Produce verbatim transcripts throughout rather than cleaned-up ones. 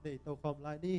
nei to khawm lai ni.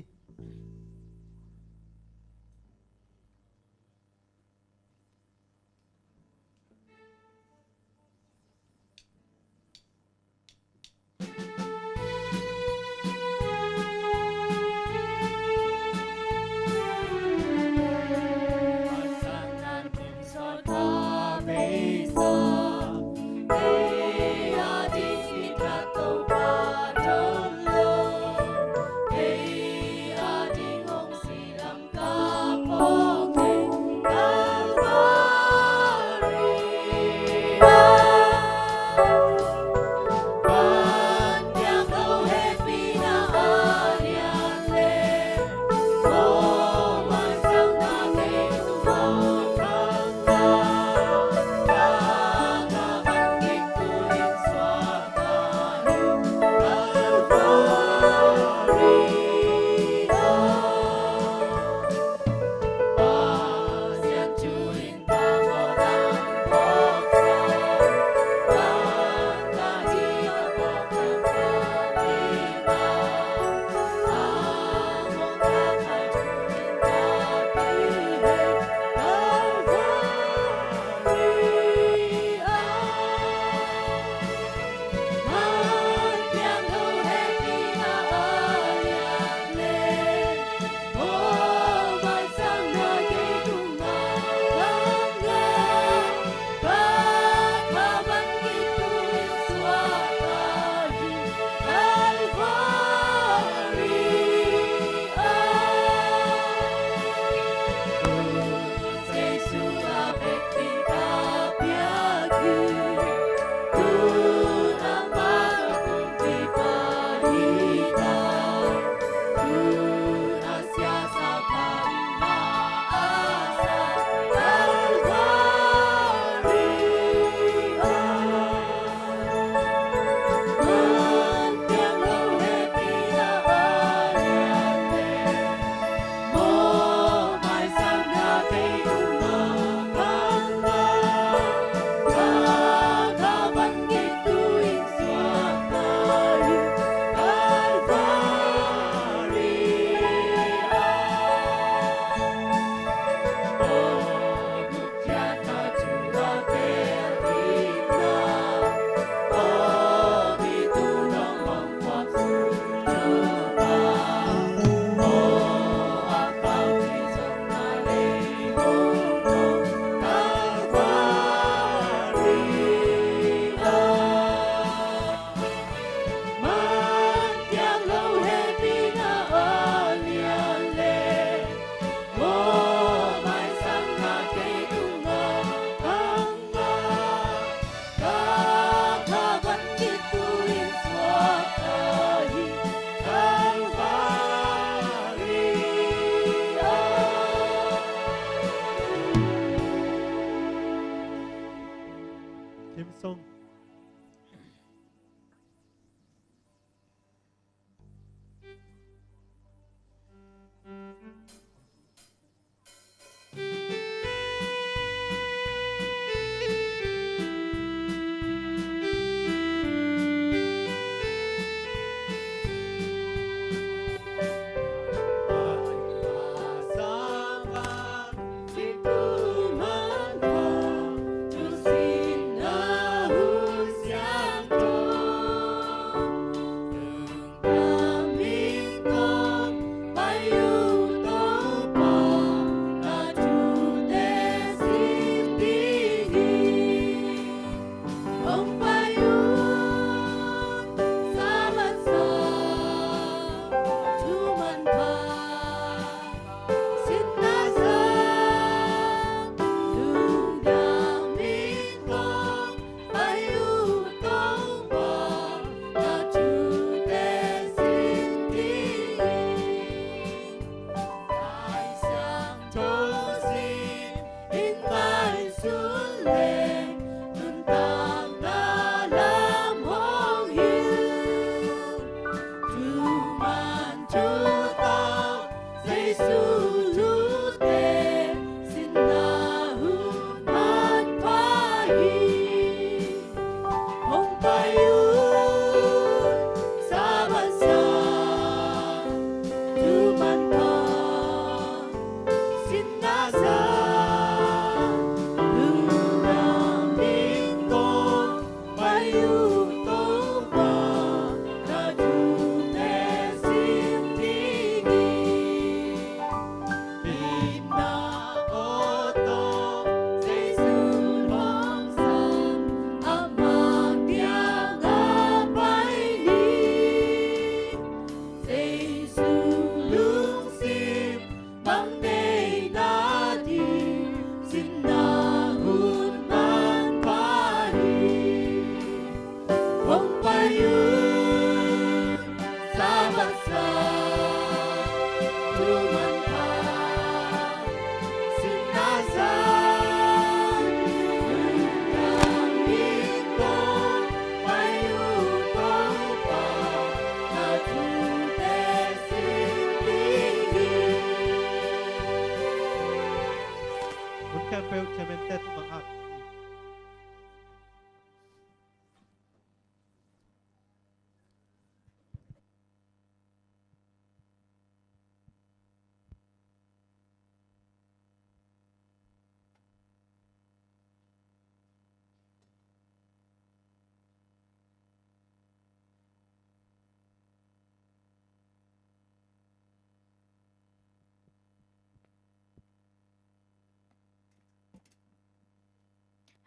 Hun khempeuh chairman te tungah ap.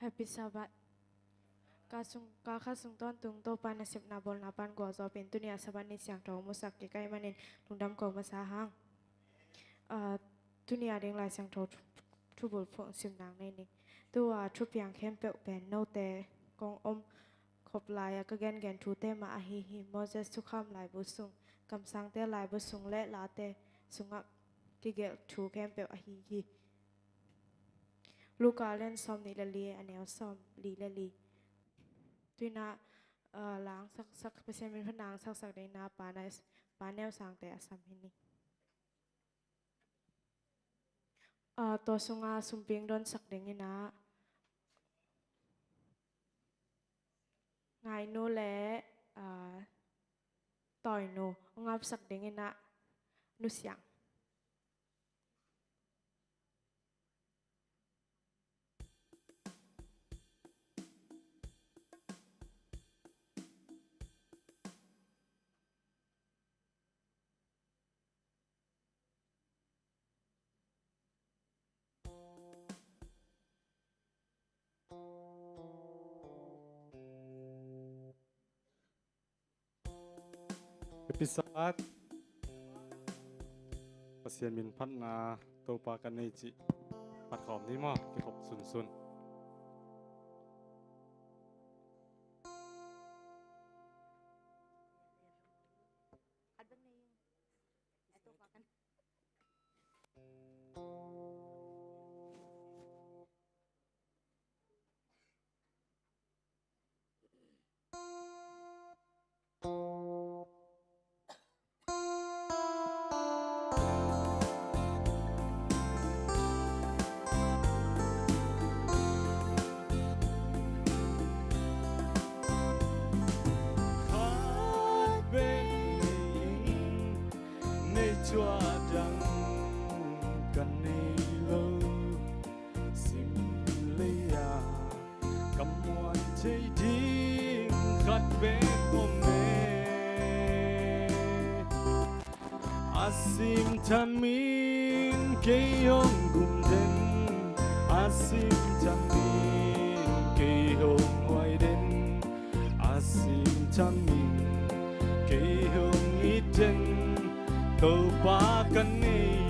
Happy Sabbath. Ka sung, ka kha sung tawntung Topa nasepna bawlna pan gualzawhpih in tuni a Sabbath ni siangtho musak kik ahih manin lungdam ko masa hang. Ah, tuni a ding Lai Siangtho thu, thubul phung sim nang nei ning. Tua thupiang khempeuh pen note kong om khop lai-a ka gengen thute mah ahi hi. Moses thukham laibu sung, kamsangte laibu sung le Late sungah kigelh thu khempeuh ahi hi. Luka lian sawmnih le li, a neu sawmli le li. Tuinah, ah, la hong saksak, Pasian min phatna hong saksak dingin ah Pa Neu, Pa Neu Sangte a sam hi ni. Ah, tua sungah sumping donsak dingin ah Ngainu le, ah, Tawinu hong apsak dingin ah Nu Siang. Happy Sabbath. Pasian min phatna Topa ka nei cih phat khawm ni maw, kikhop sunsun. Khat bek nei ing, nei cuah dang ka nei lo. Sim lei-a ka muan thei ding khat bek om e. A sim thamin kei hong gum den, a sim thamin kei hong huai den, a sim thamin kei hong it den, Topa ka nei.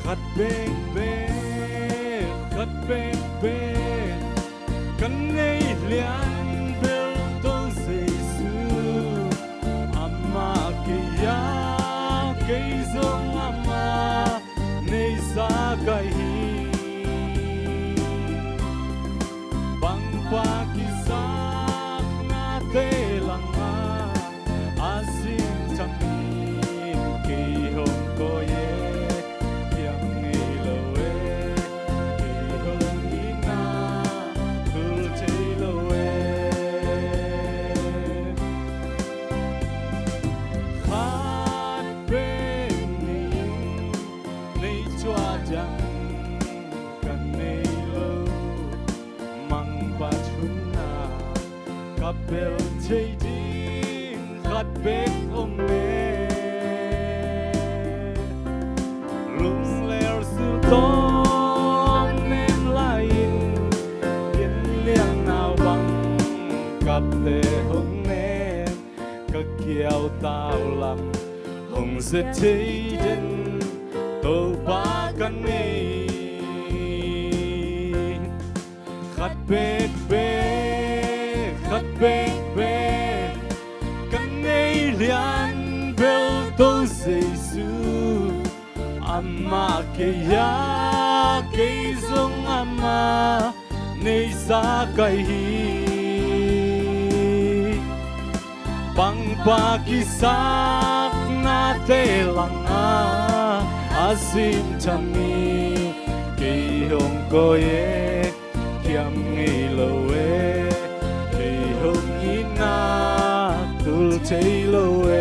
Khat bek bek, khat bek bek ka nei lian bel Topa Jesu. Amah kei a, kei zong amah neisa ka hi. Bangpa kisaknate langah a sim thamin kei hong koi e, kiang ngei lo e, kei hong itna tul thei lo e. Khat bek nei ing, nei cuah dang ka nei lo. Mangpa thunna ka bel thei ding khat bek om e. Lunglel sil tawh nem lai-in, Lian Liang Nau bang kapte hong nem, ka kiau tau lam hong zia thei den Topa ka nei. Khat bek bek, khat bek bek ka nei lian bel Topa Jesu, amah kei a, kei zong amah neisa ka hi. Pangpa kisaknate langah a simthamin kei hong koi e, kiam ngei lo e, kei hong itna tul thei lo e.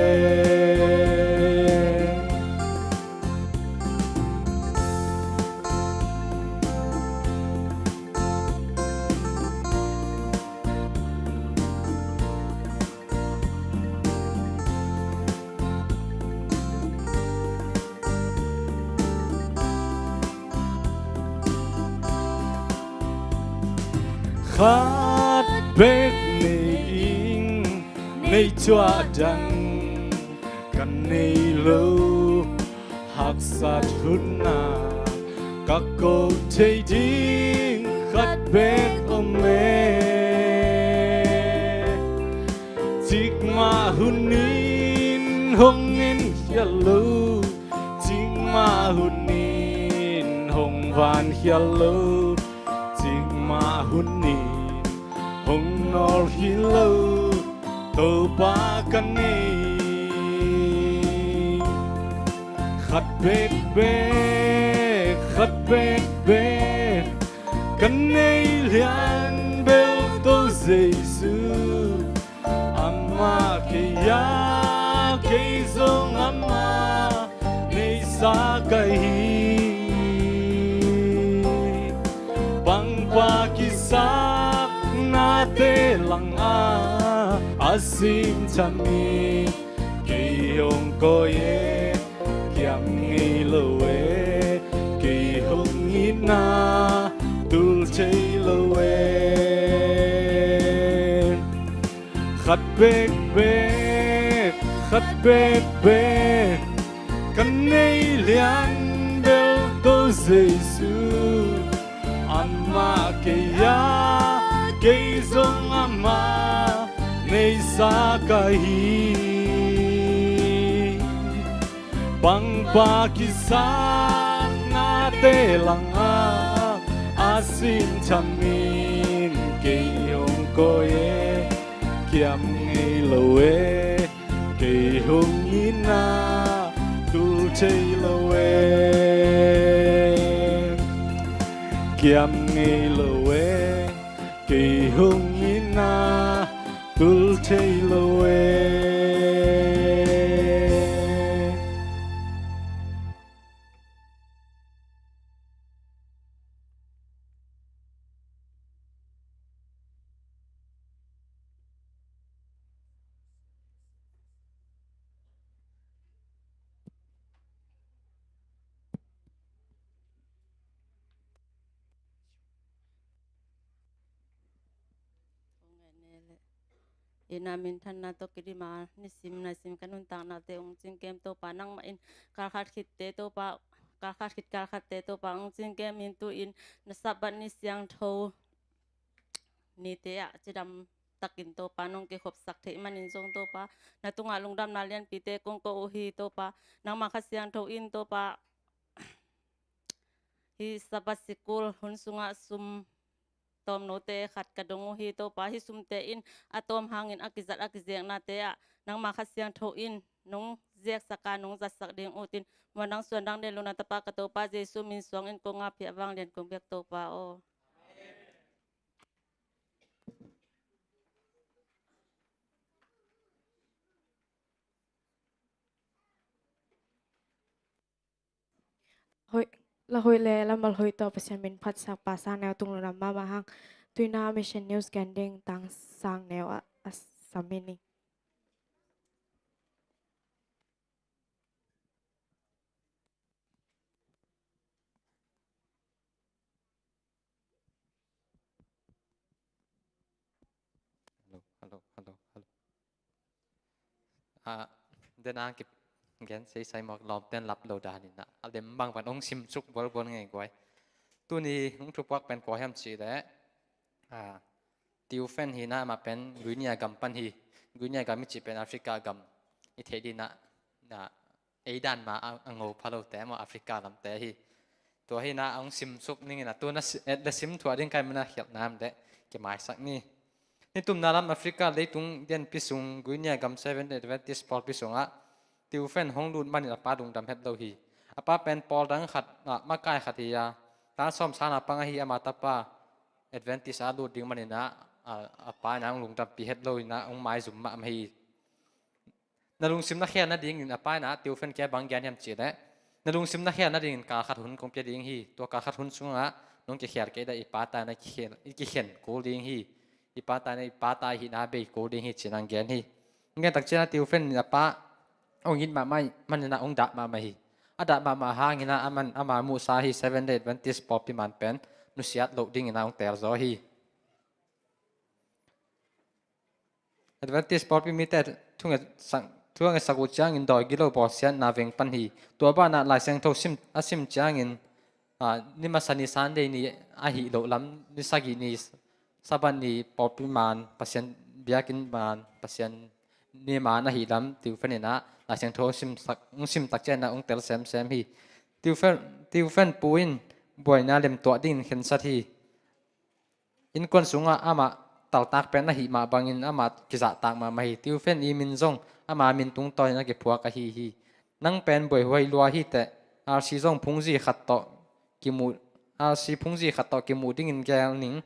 Khat bek nei ing, nei thuah dang ka nei lo. Haksat hun a ka ko thei ding khat bek om e. Cikmah hun in hong en khial lo, cikmah hun in hong van khial lo, cikmah hun in hong nawl khial lo, Topa ka nei. Khat bek bek, khat bek bek ka nei lian bel Topa Jesu, amah kei a, kei zong amah neisa ka hi. Pangpa kisaknate langah a simthamin kei hong koi e, kiam ngei lo e, kei hong itna tul thei lo e. Khat bek bek, khat bek bek ka nei lian bel Topa Jesu, amah kei a, kei zong amah neisa ka hi. Pangpa kisaknate langah a simthamin kei hong koi e, kiam ngei lo e, kei hong itna tul thei lo e. Kiam ngei lo e, kei hong itna tul thei lo e. Ina minthanna tawh kidim a nisim naisim ka nuntaknate ung cingkem Topa, nangmah in kalkhat khitte Topa, kalkhat khit kalkhatte Topa ung cingkem in, tu-in na Sabbath ni siangtho nite ah cidam takin Topa nong kikhopsak theih manin zong Topa, na tungah lungdamna lianpite kong ko uh hi Topa. Nangmah Kha Siangtho in Topa, hih Sabbath sikul hun sungah sum tawmnote khat ka dong uh hi Topa. Hih sumte in a tawm hangin a kizat a kizeknate ah nangmah Kha Siangtho in nong zeksak a nong zatsak ding uh tin, muan dang suan dang nei lo na tapa ka Topa Jesu min suangin kong ap hi a, vanglian kong biak Topa aw. Hoih, la hoih le la mal hoih tawh Pasian min phatsak Pa Sang Neu tung lo na mahmah hang, tuina Mission News gen ding Tang Sang Neu a, a sam hi ni. Hello, hello, hello, hello. Ah, den ang ki gen sei sai mawk lawmten lap lo dan in ah, a lem bang van ong sim suk bual bual ngei guai. Tuni ong thupuak pen kua hiam cih leh, ah, Tiu Fen hi na, amah pen Guinea gam pan hi. Guinea gam i cih pen Africa gam i theih ding ah, na, ei dan mah a, a ngo pha lote maw, Africa lamte hi. Tua hi na a hong simsuk ning in a, tu na si-, et le sim thuah ding kai mana khialh nam le kimaisak ni. Ni tumna lam Africa leitung lianpi sung Guinea gam Seventh Adventist pawlpi sungah Theophan hong lut manin a pa lungdam het lo hi. A pa pen pawl dang khat ah makai khat hi a, tan sawm sang a pang ahi. Ama tapa Adventist a lut ding manin a, a, a pa in a hong lungdampih het lo in a hong maizum mahmah hi. Na lungsim na khel nadingin a pa in a Theophan kiang bang gen hiam cih leh, na lungsim na khel nadingin kal khat hun kong pia ding hi. Tua kal khat hun sungah nong kikhel kei leh i pa ta in a i kikhen, i kikhen kul ding hi. I pa ta in a i pa ta i hihna bei kul ding hi ci-in a hong gen hi. Hong gen tak ciangin a Theophan in a pa hong it mahmah manin a hong dah mahmah hi. A dah mahmah hangin a aman ama muhsa hi Seventh Day Adventist pawlpi man pen nusiat loh dingin a hong teel zaw hi. Adventist pawlpi mite thungetsak, thungetsak uh ciangin dawi gilo bawlsiatna veng pan hi. Tua banah Lai Siangtho sim, a sim ciangin, ah, ni masa ni Sunday ni ahih loh lam, ni sagih ni Sabbath ni pawlpi man Pasian biakinn man Pasian ni man ahih lam Theophan in a Lai Siangtho hong simsak, hong sim tak ciangin a hong tel semsem hi. Theophan, Theophan pu in buaina lemtuah dingin khensat hi. Innkuan sungah amah taltak pen ahih mah bangin amah kizahtak mahmah hi. Theophan i min zong ama min tungtawnin a kiphuak ahi hi. Nang pen buaihuai lua hi teh, R C zong phungzi khat tawh kimuh, R C phungzi khat tawh kimuh dingin gel ning.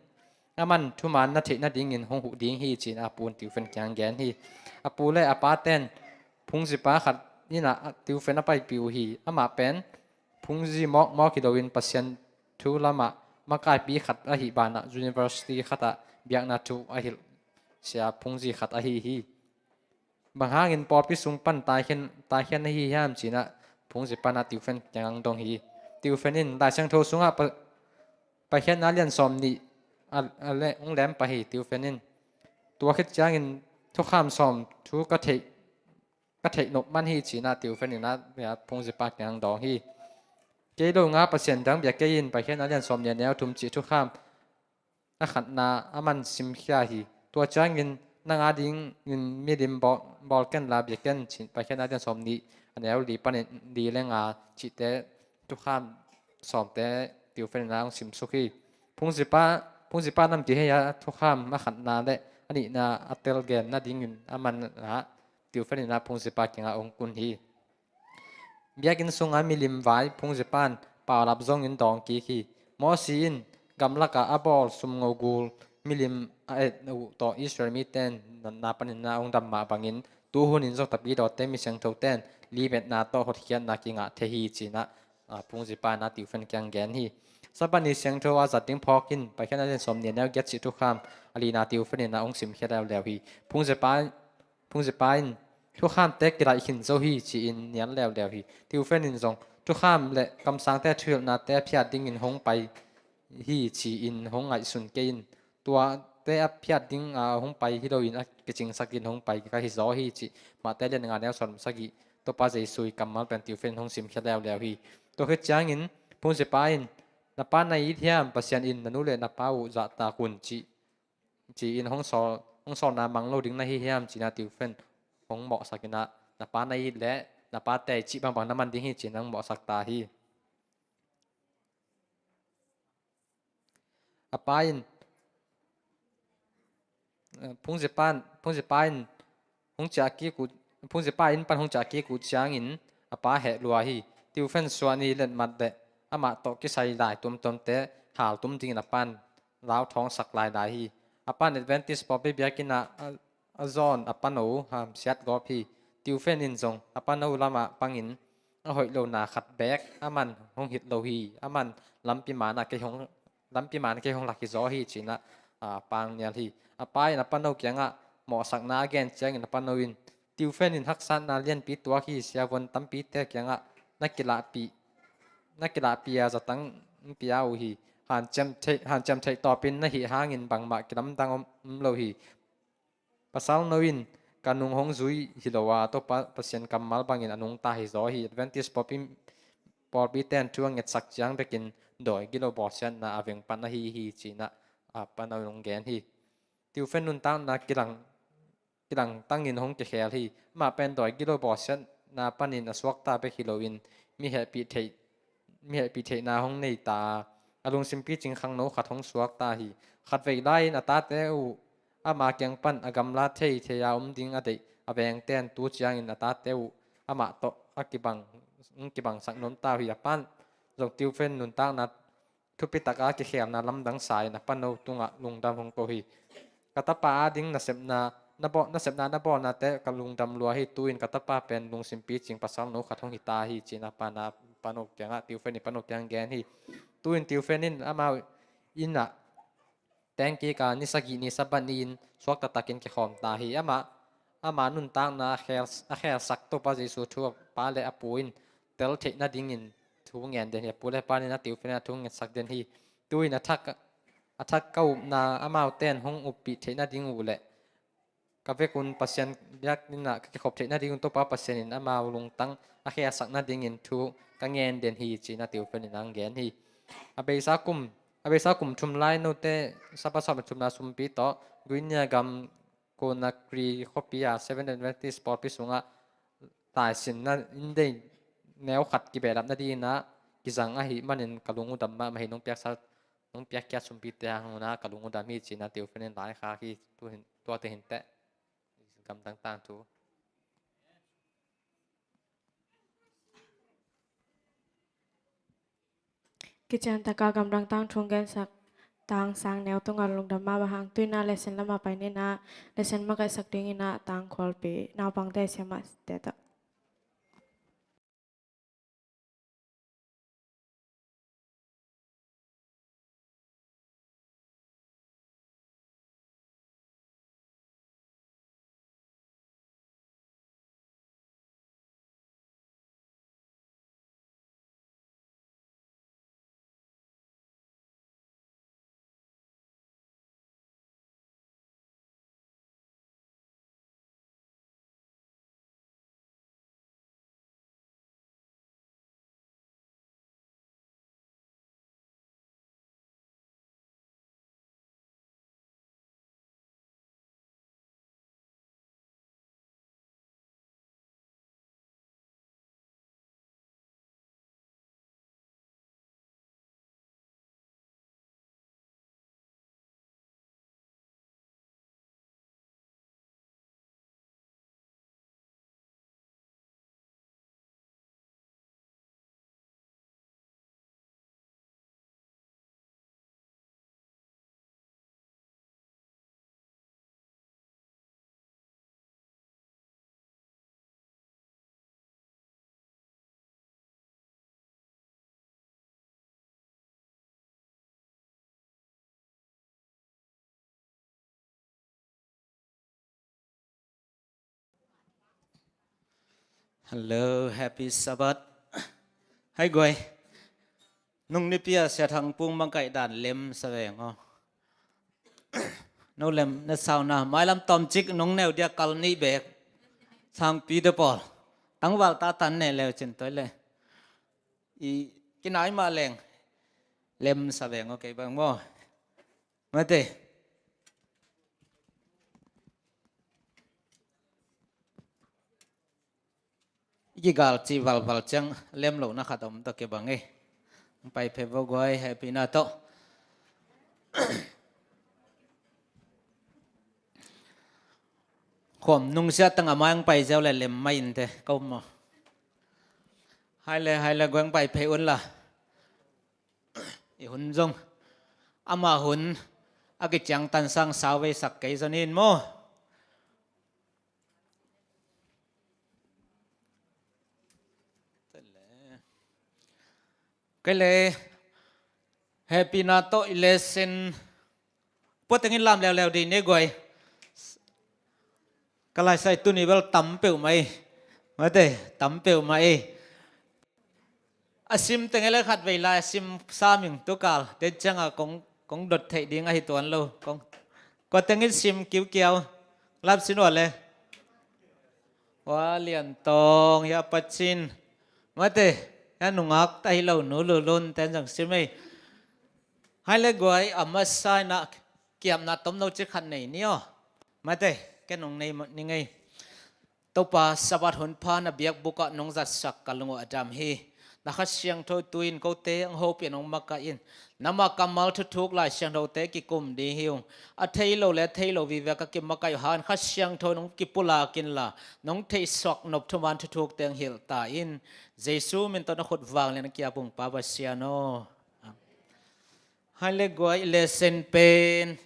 Aman thuman na theih nadingin hong huh ding hi ci-in a pu'n Theophan kiang gen hi. A pu le a paten phungzipa khat in a Theophan a paipih uh hi. Amah pen phungzi mawkmawk hi loin Pasian thu lamah makaipi khat ahih banah university khatah biakna thu a hilh sia phungzi khat ahi hi. Bang hangin pawlpi sung pan taikhian, taikhian na hi hiam ci-in a phungzipa in a Theophan kiang hong dong hi. Theophan in Lai Siangtho sungah pa, Paikhiatna lian sawm nih a, a le, hong lem pah hi. Theophan in tua khit ciangin thukham sawm thu ka theih, ka theih nop man hi ci-in a Theophan in a, a phungzipa kiang hong dong hi. Kei lo nga Pasian dang bia kei in, Paikhiatna lian sawm nih a neu thum cih thukham a khatna aman simkhia hi. Tua ciangin nang a dingin milim bawl, bawl ken la bia ken ci-in Paikhiatna lian sawm nih a neu li panin li le nga cihte thukham sawmte Theophan in a hong simsuk hi. Phungzipa, phungzipa nam kihei a thukham a khatna le a nihna a tel gen nadingin aman a Theophan in a phungzipa kiangah hong kun hi. Biakinn sunga milim vai phungzipa in paulap zongin dawng kik hi. Moses in gamlakah a bawl sumngo gul milim a et uh tawh Israel mite in natna panin a hong dam mah bangin, tu hunin zong tapidawte, mi siangthote in limetna tawh hotkhiatna kingah thei hi ci-in a, a, phungzipa in a Theophan kiang gen hi. Sabbath ni siangtho a zat ding phawk in, Paikhiatna lian sawm nih a neu giat cih thukham a lina Theophan in a hong simkhia leuleu hi. Phungzipa, phungzipa in thukhamte kilaih khin zo hi ci-in nial leuleu hi. Theophan in zong thukham le kamsangte thuhilhnate a phiat dingin hong pai hi ci-in hong ngaihsun kei in. Tuate a phiat ding a hong pai hi loin a kicingsakin hong pai ka hi zaw hi cih Mate lian nga neu sawm sagih Topa Jesu i kammal pen Theophan in hong simkhia leuleu hi. Tua khit ciangin phungzipa in, "Na pa na it hiam? Pasian in na nu le na pa uh zahtak un," ci, ci-in hong sawl, hong sawlna mang lo ding na hi hiam ci-in a Theophan hong mawhsak in a, "Na pa na it leh na pate i cih bangbang na man ding hi," ci-in hong mawhsak ta hi. A pa in, eh, phungzipa in, phungzipa in hong ciah kik uh, phungzipa inn pan hong ciah kik uh ciangin a pa heh lua hi. Theophan suah ni letmat le amah tawh kisai lai tuamtuamte haltum dingin a pa in lau thawngsak lailai hi. A pa in Adventist pawlpi biakinn ah a, a zawn a pano hamsiat gawp hi. Theophan in zong a pano lamah pangin a hoih lona khat beek aman hong hilh lo hi. Aman lampi man ah kei hong, lampi man ah kei hong lak hi zaw hi ci-in a, a, pang nial hi. A pa in a pano kiangah mawhsakna a gen ciangin a pano in, "Theophan in haksatna lianpi tuak hi. Siavuan tampite kiangah na kilahpih, na kilahpih a zatang pia uh hi. Hanciam theih, hanciam theih tawpin na hih hangin bangmah kilamdang om, om lo hi. Pasal no in ka nung hong zui hi lo a, Topa Pasian kammal bangin a nungta hi zaw hi." Adventist pawlpi, pawlpite in thu a ngetsak ciang bekin dawi gilo bawlsiatna a veng pan ahi hi ci-in a, a, pano in hong gen hi. Theophan nuntakna kilang, kilangtangin hong kikhel hi. Amah pen dawi gilo bawlsiat, na panin a suakta bek hi loin mi hehpih theih, mi hehpih theihna hong nei ta a, a lungsim picing khangno khat hong suakta hi. Khatvei lai-in a tate uh ama kiang pan a gamla thei thei a om ding a deih a vengten tu ciangin a tate uh amah tawh a kibang, kibangsak nuamta uh hi. A pan zong Theophany nuntakna thupi taka kikhelna lamdang sa-in a pano tungah lungdam hong ko hi. Ka tapa ading nasepna, na bawl, nasepna na bawlnate ka lungdam lua hi. Tu-in ka tapa pen lungsim picing pasal no khat hong hi ta hi, ci-in a pana, pano kiangah, Theophany pano kiang gen hi. Tu-in Theophany in amau innah tengkik a, ni sagih ni Sabbath ni-in suakta takin kikhawm ta hi. Amah, ama nuntakna a khel, a khelsak Topa Jesu thu a pa le a pu in tel theih nadingin thu ngen den hi. A pu le pa in a Theophany a thu ngetsak den hi. Tu-in a thak, a thak ka upna amaute in hong uppih theih nading uh le ka vekun Pasian biakinn ah ka kikhop theih nadingun Topa Pasian in amau lungtang a khelsak nadingin thu ka ngen den hi, ci-in a Theophany in hong gen hi. A beisa kum, a beisa kum thum lai note Sabbath sawm le thumna sumpi tawh Guinea gam Conakry khuapi a Seventh Adventist pawlpi sungah taisinna inn dei neu khat kibehlap nadingin ah kizang ahih manin ka lung uh dam mahmah hi. Nong piaksa, nong piakkhiat sumpite hang un ah ka lung uh dam hi, ci-in a Theophany in laikhak hi. Tuhin, tuate hin teh gamdang tangthu. Kician taka gamdang tangthu hong gensak Tang Sang Neu tungah lungdam mahmah hang. Tu-in ah lesson lamah pai ni in ah, lesson makaihsak dingin ah Tang Khualpi naupangte siamahte tawh. Hello, happy Sabbath. Hai guai. Nung nipi a Sia Thang Pung makaih dan lem sa veng aw. No lem na sauna. Mailam tomcik nung neu dia kal nih bek. Sangpi de pawl. Tangval ta tan ne leu cin toi le. I kinai mah leng lem sa veng aw kei bang maw. Mate. I kigal cih valval ciang lem lohna khat om tawh kei bang ei. Pai phe vo guai, hehpihna tawh. Khuam nungsiah tang a mai ang pai ziau le lem mai in te ko maw. Hai le, hai le guai ang pai phei un la. I hun zong ama hun a kiciangtan sang sau veisak kei zon in maw. Kei le hehpihna tawh i lesson puatengin lam leuleu dih ne guai. Ka laisai tuni bel tam peuhmah ei. Mate, tam peuhmah ei. A sim teng ei le khat vei lai a sim saming tukal den cianga kong, kong dot theih ding ahi tuan lo. Kong, kua tengin sim kiukiau. Lam sin ua le. Ua lian tawng hia pacin. Mate, hia nungak ta hi lo nu lulun ten zong sim ei. Hai le guai a masa inah kiamna tomno ci khat nei ni aw. Mate, ken hong nei ni ngei. Topa, Sabbath hun pha na biakbuk ah nong zatsak ka lungawh a dam hi. Na Kha Siangtho tu-in kote ang hopih a nong makaih in, namah kammal thuthuk Lai Siangthote kikum ding hi ung. A thei lo le a thei lo vive ka kimakaih uh hangin Kha Siangtho nong kipulak inla, nong theihsuak nop thuman thuthukte ang hilh ta in. Jesu min tawh na khut vanglian a kiap ung Pa Pasian aw. Hai le guai, lesson pen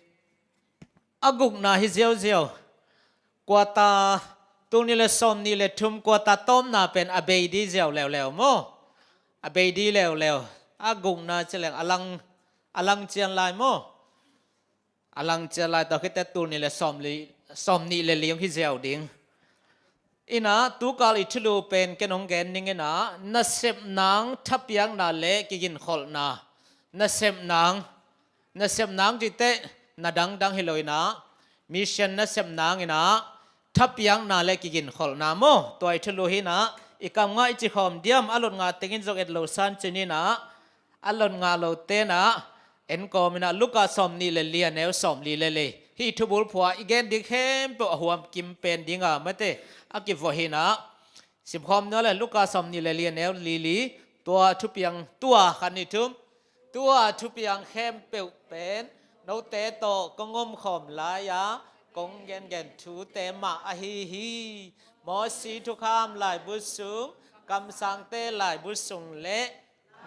a gukna hi ziauziau. Kuata tul nih le sawm nih le thum kuata tawpna pen a bei di ziau leuleu maw? A bei di leuleu. A gukna ci leng a lang, a lang cian lai maw? A lang cian lai tawh khit teh tul nih le sawm li, sawm nih le li hong hi ziau ding. Inah, tukal i thulu pen ken hong gen ning inah, nasep nang thapiakna le kiginkholhna. Nasep nang, nasep nang cih teh na dangdang hi lo inah, mission nasep nang inah, thapiakna le kiginkholhna maw? Tua i thulu hi inah, i kam ngah i ci khawm diam, a lot ngah tengin zong et lo san cin inah, a lot ngah lote inah, en kawm inah, Luka sawm nih le li a neu sawm li le li. Hih thubulphuh ah i gen ding khempeuh a huam kim pen ding a, mate, a kivawh hi inah. Simkhawm ni aw le, Luka sawm nih le li a neu li li, tua thupiang, tua khat nih thum. Tua thupiang khempeuh pen note tawh kong omkhawm lai-a kong gengen thute mah ahi hi. Mosi thukham laibu sung, kamsangte laibu sung le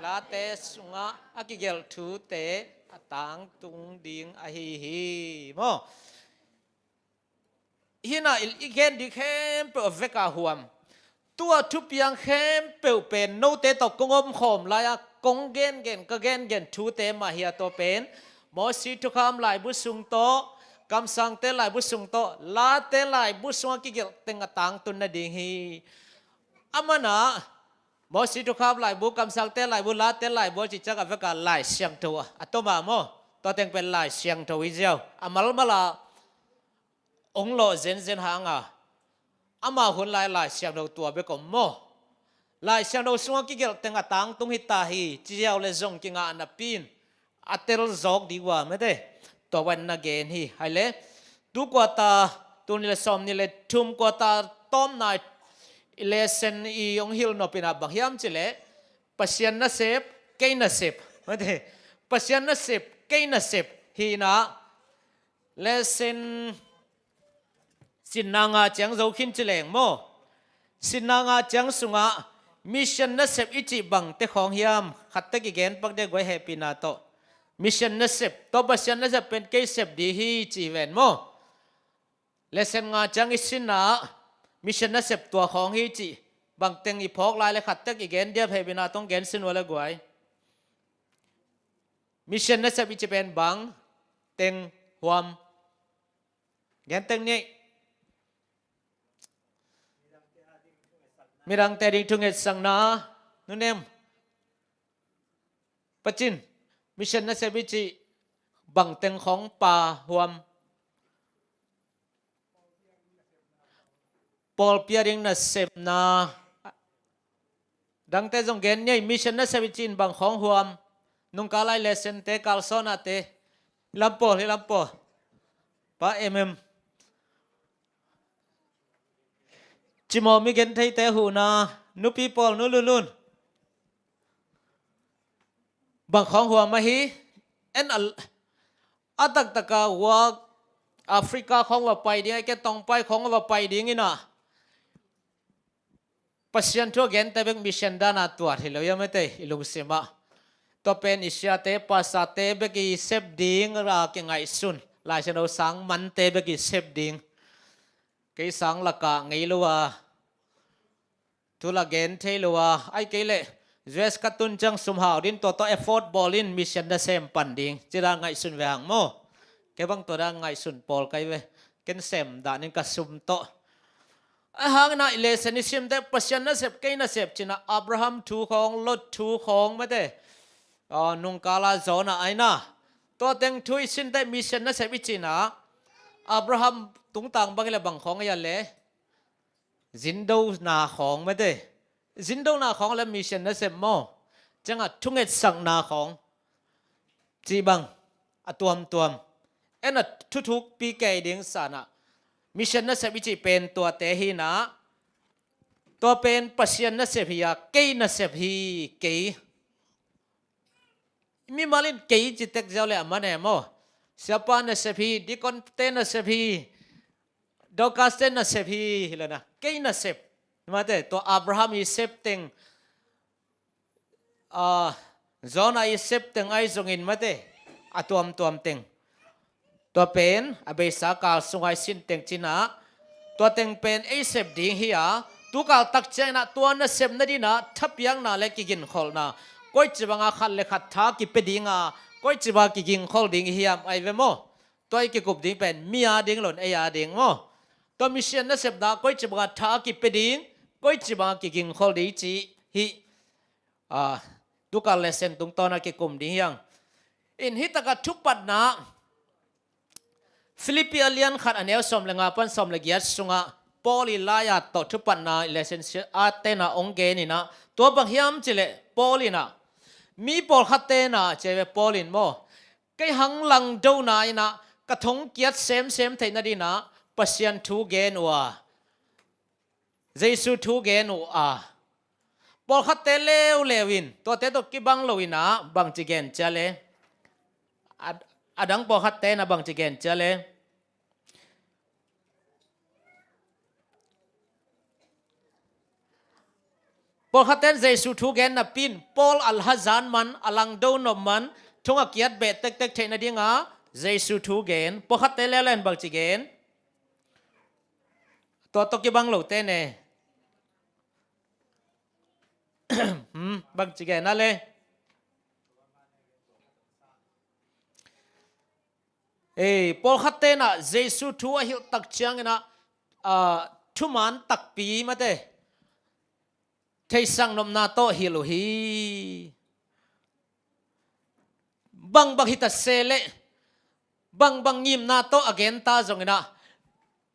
Late sungah a kigelh thute a tangtung ding ahi hi maw? Hi inah i, i gen ding khempeuh a vek a huam. Tua thupiang khempeuh pen note tawh kong omkhawm lai-a kong gengen, ka gengen thute mah hi a, tua pen Mosi thukham laibu sung tawh, kamsangte laibu sung tawh, Late laibu sungah kigelh teng a tangtun nading hi. A manah Mosi thukham laibu, kamsangte laibu, Late laibu a cih ciang a vek a Lai Siangtho a, a tom a maw? Tua teng pen Lai Siangtho hi ziau. A malmal a hong lawh zenzen hang a, amah hun lai Lai Siangtho tua bek om maw? Lai Siangtho sungah kigelh teng a tangtung hi ta hi, ci ziau le zong kingah napi in a tel zawk ding uh a, mate. Tua pen na gen hi. Hai le, tu kuata, tul nih le sawm nih le thum kuata tawpna i lesson i hong hilh nop inah bang hiam cih leh, Pasian nasep, kei nasep, mate. Pasian nasep, kei nasep hi inah, lesson sinna nga ciang zo khin ci leng maw? Sinna nga ciang sungah mission nasep i cih bangte khawng hiam? Khat tek i gen pak ding guai, hehpihna tawh. Mission nasep tawh, Pasian nasep pen kei sep ding hi ci ven maw? Lesson nga ciang i sinna mission nasep tua khawng hi cih bangteng i phawk lai le khat tek i gen diam, hehpihna tawh gen sin uh le guai. Mission nasep i cih pen bangteng huam? Gen teng ni. Midangte ading thungetsakna, nunem. Pacin, mission nasep i cih bangteng khawng pa huam? Pawlpi ading nasepna. Dangte zong gen ni ei, mission nasep i cih in bang khawng huam? Nungkal lai lessonte, kalsawnate. Hi lam pawl, hi lam pawl. Pa Em Em. Cimawh mi gentheite huhna, nupi pawl, nu Lunlun. Bang khawng huam ahi? En a, a taktaka hua Africa khawng va pai ding, a ke tongpai khawng va pai ding inah, Pasian thu a gente bek mission dana tuat hi lo ia, mate, i lungsimah. Tua pen i siate, pastorte bek i sep ding a kingaihsun. Lai Siangtho sang mante bek i sep ding. Kei sang lakah ngei lo a, thu la gen thei lo a, ai kei leh U S ka tun ciang sum hau din, tua tawh effort bawl in mission na sem pan ding, ci dan ngaihsun ve hang maw? Kei bang tua dan ngaihsun pawl kai ve. Ken sem dan in ka sum tawh. A hang inah i lesson i simte Pasian nasep, kei nasep ci inah, Abraham thu khawng, Lot thu khawng, mate. Aw, nungkala Jonah a inah. Tua teng thu i simte mission nasep i ci inah, Abraham tungtang bang hi leh bang khawng a hia le? Zindona khawng, mate. Zindona khawng le mission nasep maw? Ciangah thungetsakna khawng, cih bang a tuamtuam. En a thuthukpi kei ding sanah mission nasep i cih pen tuate hi inah, Tua pen Pasian nasep hi a, kei nasep hi, kei. Mimal in kei ci tek ziau le a man e maw. Siapa nasep hi, deaconte nasep hi, Dorcaste nasep hi, hi lo na. Kei nasep. Mate, tua Abraham i sep teng, a, Jonah i sep teng ahi zongin mate, a tuamtuam teng. Tua pen a beisa kal sunga i sin teng cina, tua teng pen ei sep ding hi a, tu kal tak ciangin ah tua nasepna dingin ah thapiakna le kiginkholhna, koici banga khat le khat tha kipia ding a, koici banga kiginkhol ding i hiam, ai ve maw? Tua i kikup ding pen mi a ding lo in ei a ding maw? Tua mission nasepna koici banga tha kipia ding, koici banga kiginkhol ding cih hi. A, tu kal lesson tungtawn a kikum ding hi hang. In hi taka thupatna, Philippi a lian khat a neu sawm le nga pan sawm le giat sungah Paul i lai-at tawh thupatna i lesson sia a tena ong gen in ah, tua bang hiam cih leh Paul in ah, mi pawlkhatte in ah, ci ve Paul in maw, kei hang langdona in ah ka thongkiat semsem theihna dingin ah Pasian thu gen uh a, Jesu thu gen uh a, pawlkhatte leuleu in tuate tawh kibang lo in ah bangci gen cia le? A, a dang pawlkhatte in ah bangci gen cia le? Pawlkhatte in Jesu thu gen napi in Paul a hazat man, a langdo nop man, thong a kiat beh tektek theihna dingin ah Jesu thu gen. Pawlkhatte leuleu in bangci gen? Tua tawh kibang lote ne. Hmm, bangci gen a le? Ei, pawlkhatte in ah Jesu thu a hilh tak ciangin ah, a, thuman takpi mate, theihsak nopna tawh hilh uh hi. Bangbang hi ta se leh, bangbang ngimna tawh a gen ta zongin ah,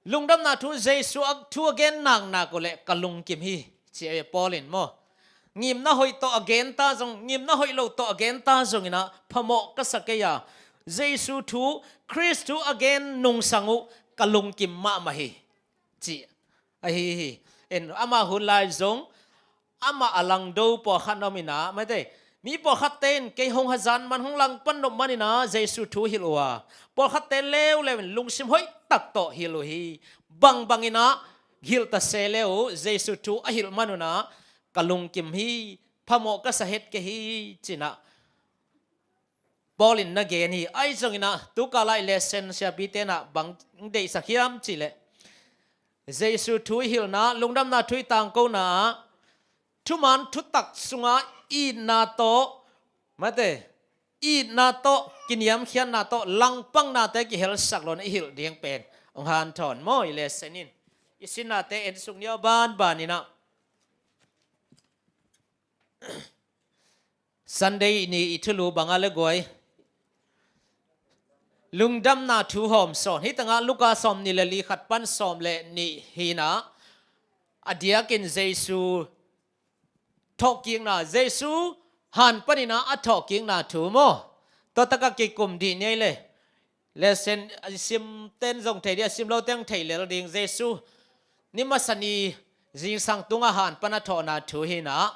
lungdamna thu Jesu a thu a gen naknak uh leh ka lungkim hi, ci a ve Paul in maw. Ngimna hoih tawh a gen ta zong, ngimna hoih lo tawh a gen ta zongin ah phamawh ka sa kei a, Jesu thu, Khrist thu a gen nungsang uh ka lungkim mahmah hi, ci ahi hi. En, amah hun lai zong amah a langdo pawlkhat na om in ah, mate, mi pawlkhatte in kei hong hazat man, hong langpan nop man in ah Jesu thu hilh uh a, pawlkhatte leuleu in lungsim hoih tak tawh hilh uh hi. Bangbang in ah hilh ta se leh uh Jesu thu a hilh man un ah ka lungkim hi, phamawh ka sa het kei hi, ci in ah Paul in na gen hi. Ahi zongin ah tu kal a i lesson siapite in ah bang deihsak hiam cih leh, Jesu thu i hilhna, lungdamna thu i tangkona ah thuman thutak sunga itna tawh, mate, itna tawh, kiniamkhiatna tawh, langpangnate kihelsak lo in i hilh ding pen hong hanthawn maw, i lesson in. I sinnate en suk ni aw, banban in ah. Sunday ni i thulu bang a le guai? Lungdamna thu hawm sawn. Hi tangah Luka sawm nih le li khat pan sawm le nih hi in ah, a diakin Jesu thawhkikna, Jesu han pan in ah a thawhkikna thu maw. Tua tak a kikum dih ni ei le. Lesson a simten zong thei dih, a sim lote zong thei lel ding. Jesu ni masa ni zingsang tungah han pan a thawhna thu hi in ah,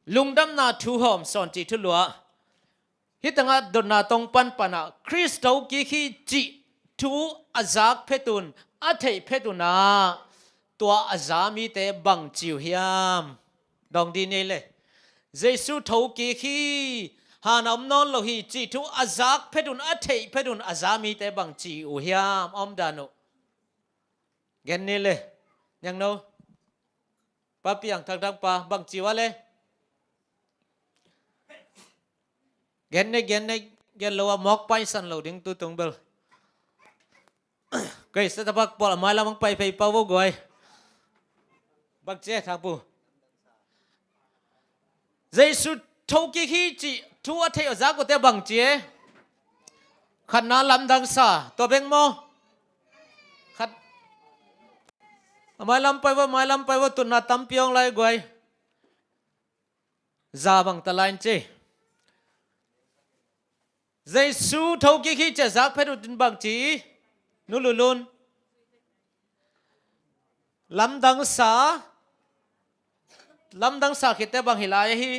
lungdamna thu hawm sawn cih thulu ah, hi tangah dotna tawng panpan ah Khrist thokik hi cih thu a zak phet un, a theih phet un ah, tua a za mite bangci uh hiam? Dawng dih ni ei le. Jesu thokik hi, han a om nawn lo hi cih thu a zak phet un, a theih phet un a za mite bangci uh hiam? A om dan uh. Gen ni le. Niangno. Papi ang thangthang pa, bangci uh a le? Gen ne, gen ne, gen lo a mawk paisan lo ding tu tung bel. Kei sa tapak pawl a mailam ang pai phei pah vo guai. Bangci e, Thangpu? Jesu thokik hi cih thu a theih a zak uhte bangci e? Khatna lamdang sa, tua bek maw? Khat. A mailam pai vo, mailam pai vo, tutna tampi hong lai guai. Za bang ta lai in ci. Jesu thokik hi cih a zak phet uh in bangci? Nu Lulun. Lamdangsa, lamdangsa khitte bang hi lai ahi?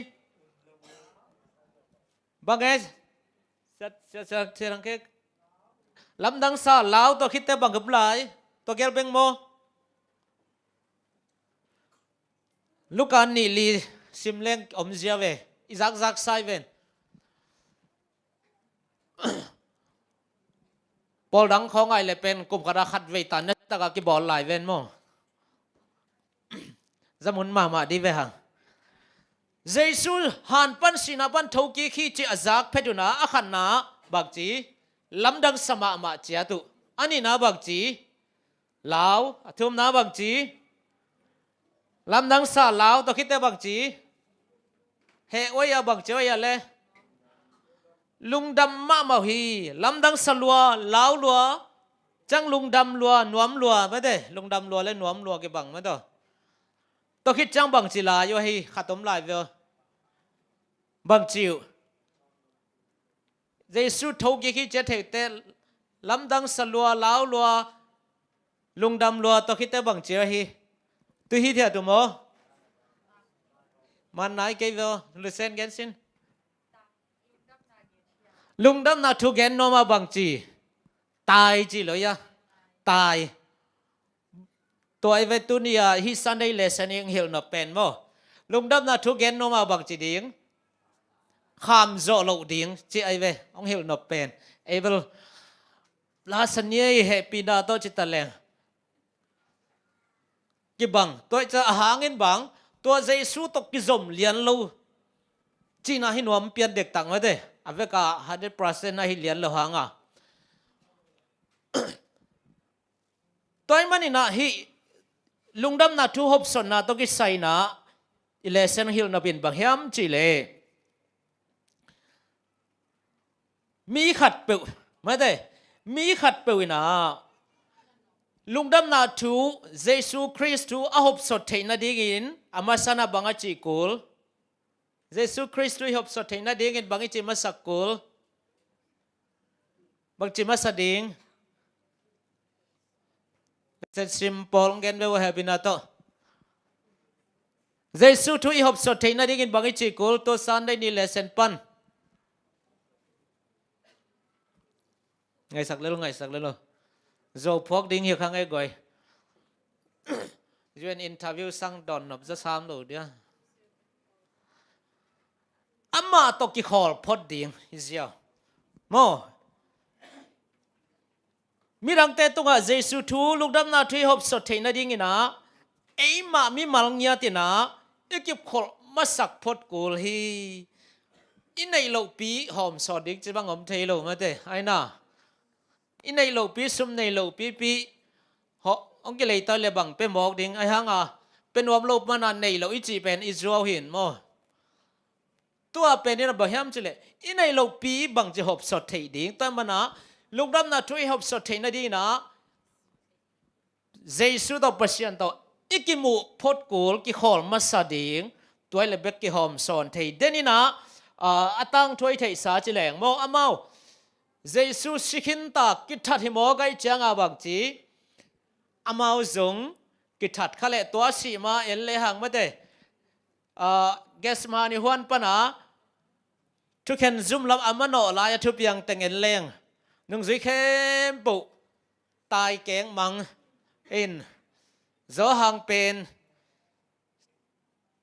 Bang e? Siat, siat, siat, siat ang kek. Lamdangsa lau tawh khitte bang gap lai? Tua gel beng maw? Luka nih li sim leng omzia ve. I zakzak sai ven. Pawl dang khawng ai le pen kum khat a khat vei tan na taka kibawl lai ven maw? Zamun mahmah di ve hang. Jesu han pan sihna pan thokik hi ci a zak phet un a, a khatna bangci, lamdangsa mahmah ciat uh. A nihna bangci, lau. A thumna bangci, lamdangsa lau tawh khitte bangci, heh uai a bangci uai a le. Lungdam mahmah uh hi, lamdangsa lua, lau lua, ciang lungdam lua, nuam lua, mate, lungdam lua le nuam lua kibang mate. Tua khit ciang bangci lai uh hi, khat om lai ve aw. Bangci uh. Jesu thokik hi ciat theite, lamdangsa lua, lau lua, lungdam lua, tua khitte bangci uh hi. Tu hi thiat uh maw? Man nai kei ve aw, Lusen gen sin. Lungdamna thu gen nuam a bangci, tai ci lo ia, tai. Tua ai ve tuni a hih Sunday lesson i hong hilh nop pen maw? Lungdamna thu gen nuam a bangci ding, kham zawh loh ding ci ai ve, hong hilh nop pen. Ei bel, la sa nia i hehpihna tawh ci ta leng kibang, tua i ca a hangin bang, tua Jesu tawh kizom lian lo cihna hi nuam pian dektak mate, a veka hundred percent na hi lian lo hanga. Tua i manin ah hih lungdamna thu hopsotna tawh kisai-in ah i lesson hilh nop in bang hiam cih leh, mi khatpeuh, mate, mi khatpeuh in ah lungdamna thu, Jesu Khrist thu a hopsot theih nadingin a masa-in ah bang a cih kul? Jesu Khrist thu i hopsot theih nadingin bang i cih masak kul? Bang cih masa ding? Sim pawl gen ve uh, hehpihna tawh. Jesu thu i hopsot theih nadingin bang i cih kul tua Sunday ni lesson pan? Ngaisak lel, ngaisak lel uh. Zo phuak ding hi kha ngei guai. U N interview sang dawn nop za sam lo dia. Amah tawh kikhawl phot ding hi ziau maw? Midangte tungah Jesu thu, lungdamna thu i hopsot theih nadingin ah eimah mimal ngiat in ah i kikholh masak phot kul hi. I neih lohpi hawmsawn ding ci bang om thei lo mate, aina. I neih lohpi, sum neih lohpi pi hong kilei ta le bang pe mawk ding, ahi hanga pe nuam lo mana neih loh i cih pen i zuau hi maw? Tua pen in a bang hiam cih leh i neih lohpi bangci hopsot theih ding, tua mana lungdamna thu i hopsot theih nadingin ah Jesu tawh, Pasian tawh i kimuh phot kul, kikhawl masa ding, tua i le bek kihawmsawn thei den in ah, a, a tangthu i theihsa ci leng maw, amau Jesu si khinta kithat hi mawk ahih cianga bangci, amau zong kithat kha leh tua sih ma en le hang mate. A, Gethsemane huan pana thukhen zum lam a manawh lai a thupiang teng en leng, nungzui khempeuh tai keng mang in, Johan pen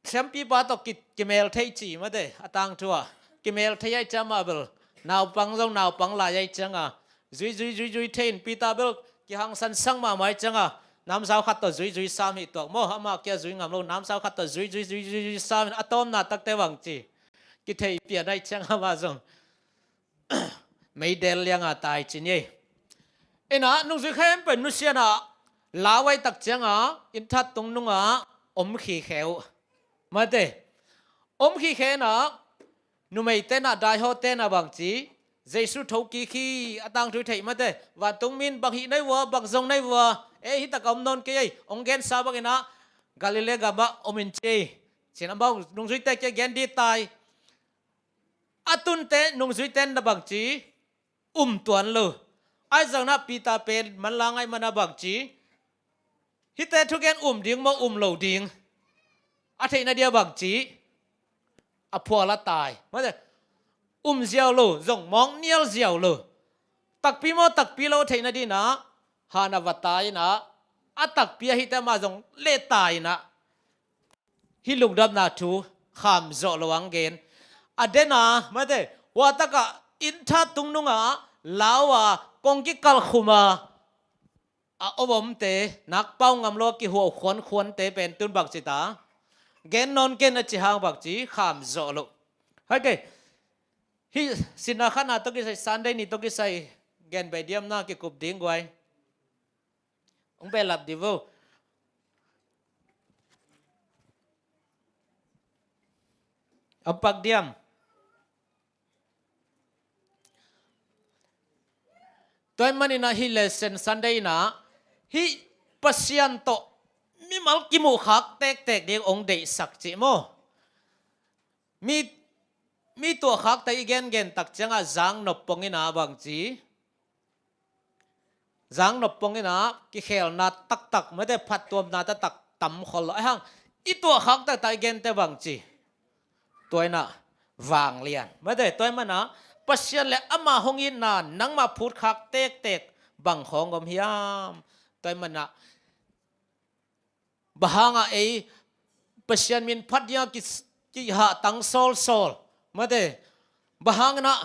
siampipa tawh ki, kimel thei ci mate, a tangthu ah. Kimel thei ahih ciang mah bel naupang zong naupang lai ahih cianga zui, zui, zui, zui thei in, Peter bel kihangsan sang mahmah ahih cianga namsau khat tawh zui, zui sam hi tuak maw? Amah kia zui ngam lo, namsau khat tawh zui, zui, zui, zui, zui sam in, a tawpna takte bang ci, kithei pian ahih cianga amah zong meidel lianga tai ci ni ei. Ina nungzui khempeuh nusiana lau ahih tak cianga inn that tung nunga om khikhe uh. Mate, om khikhe ina numeite na, daihawte na bangci, Jesu thokik hi, a tangthu i theih mate, vantung min bang hih nai vua, bang zong nai vua, e, hih taka om nawn kei ei, hong gensa bangina Galilee gama om in ci ei. Cin amau nungzuite kia gen di tai. A tunte nungzuite na bangci um tuan lo. Ahi zongna Peter pen manlang ahih mana bangci Hihte thugen um ding maw, um lo ding? A theihna dia bangci, a phual a tai. Mate, um ziau lo, zong mawk nial ziau lo. Takpi maw, takpi lo a theihna dinah, han a va tai inah, a takpi a hihte mah zong leh tai inah. Hih lungdamna thu kham zawh lo ang gen. A dena, mate, hua takah inn tha tung nungah lau a, kong kikalh khum a, a om omte, nak pau ngam lo a kihuau khuankhuante pen tun bangci ta. Gen nawn ken a ci hang bangci, kham zawh lo. Hai kei, hih sinna khatna tawh kisai, Sunday ni tawh kisai, gen bei diam na kikup ding guai. Hong behlap di vo. Hong pak diam. Tua ahih maninah hih lesson Sunday inah, hih Pasian tawh mimal kimuhkhak tektek ding hong deihsak cih maw? Mi, mi tuahkhakte i gengen tak ciangah zang nop pong inah bangci. Zang nop pong inah kikhelna taktak, mate, phattuamna taktak tam khol lo. Ahi hang, i tuahkhak taktak i gente bangci. Tua inah vanglian. Mate, tua ahih manah, Pasian le ama hong itna nangmah phutkhak tektek bang khawng om hiam? Tua ahih manah, bang hangah ei Pasian min phat dingah ki, kihahtang sawlsawl? Mate, bang hangah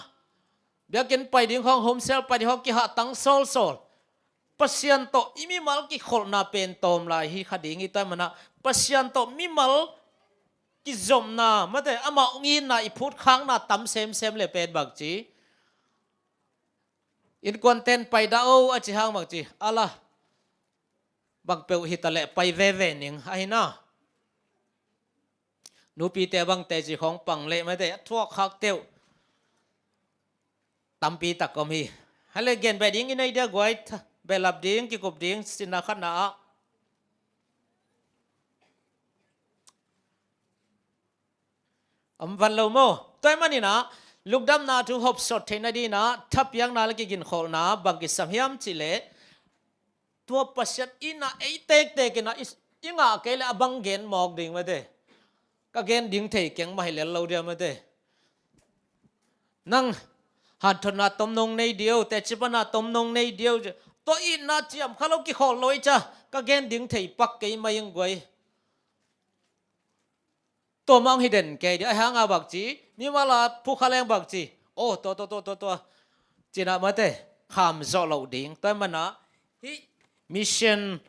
biakinn pai ding khawng, home cell pai ding khawng kihahtang sawlsawl? Pasian tawh i mimal kikholhna pen tawm lai hi kha ding hi. Tua ahih manah Pasian tawh mimal kizopna, mate, amah hong itna i phutkhakna tam semsem le pen bangci, innkuanten pai dah o a ci hang bangci, ala, bang peuh hi ta leh pai veve ning ahi na. Nupite bang teci khawng pang leh, mate, a thuakkhak teuh tampi tak om hi. Hale, gen beh ding i nei dia guai, tha, behlap ding, kikup ding, sinna khatna ah. Om van lo maw? Tua ahih maninah, lungdamna thu hopsot theihna dinah, thapiakna le kiginkholhna bang kisam hiam cih leh, tua Pasian itna ei tektek inah i, i ngah kei leh a bang gen mawk ding, mate. Ka gen ding thei keng mah hi lel lo dia, mate. Nang hanthotna tom nong nei dia o, tecipana tom nong nei dia o. Tua itna ciam kha lo, kikholh lo i ca, ka gen ding thei pak kei mah ing guai. Tua mah hong hi den kei dih. Ahi hang a bangci, mimal a phukha leng bangci, aw, tua, tua, tua, tua, tua, cinah, mate, kham zawh loh ding. Tua ahih manah hih mission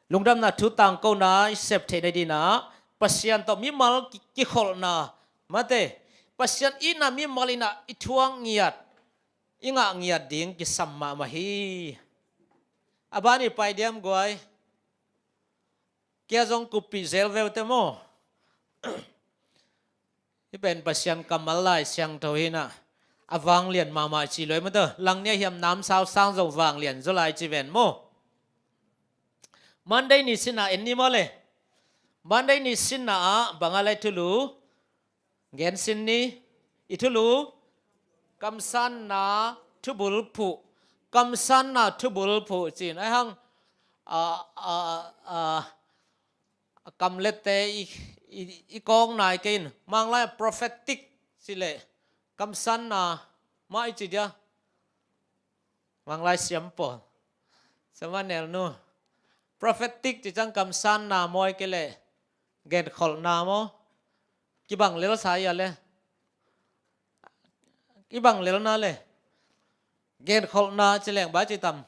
lungdamna thu tangkona i sep theihna dinah, Pasian tawh mimal ki, kikholhna, mate, Pasian itna mimal inah i thuak ngiat, i ngah ngiat ding kisam mahmah hi. A ban i pai diam guai? Kia zong kuppih zel veu te maw? Hih pen Pasian kammal Lai Siangtho hi inah, a vanglian mahmah ci lo hi, mate. Langnia hiam namsau sang zong vanglian zaw lai ci ven maw? Monday ni sinna en ni maw le? Monday ni sinna ah bang a lai thulu gen sin ni, i thulu, kamsanna thubulphuh. Kamsanna thubulphuh ci-in ahi hang, a, a, a, a kamlette i, i, i kawk nai kei in, Manglai prophetic ci leh kamsanna mah i ci dia. Manglai siam pawl, siam a nel nu. Prophetic ci ciang kamsanna maw, ahih kei leh genkholhna maw? Kibang lel sa ia le, kibang lel na le, genkholhna ci leng bang ci tam?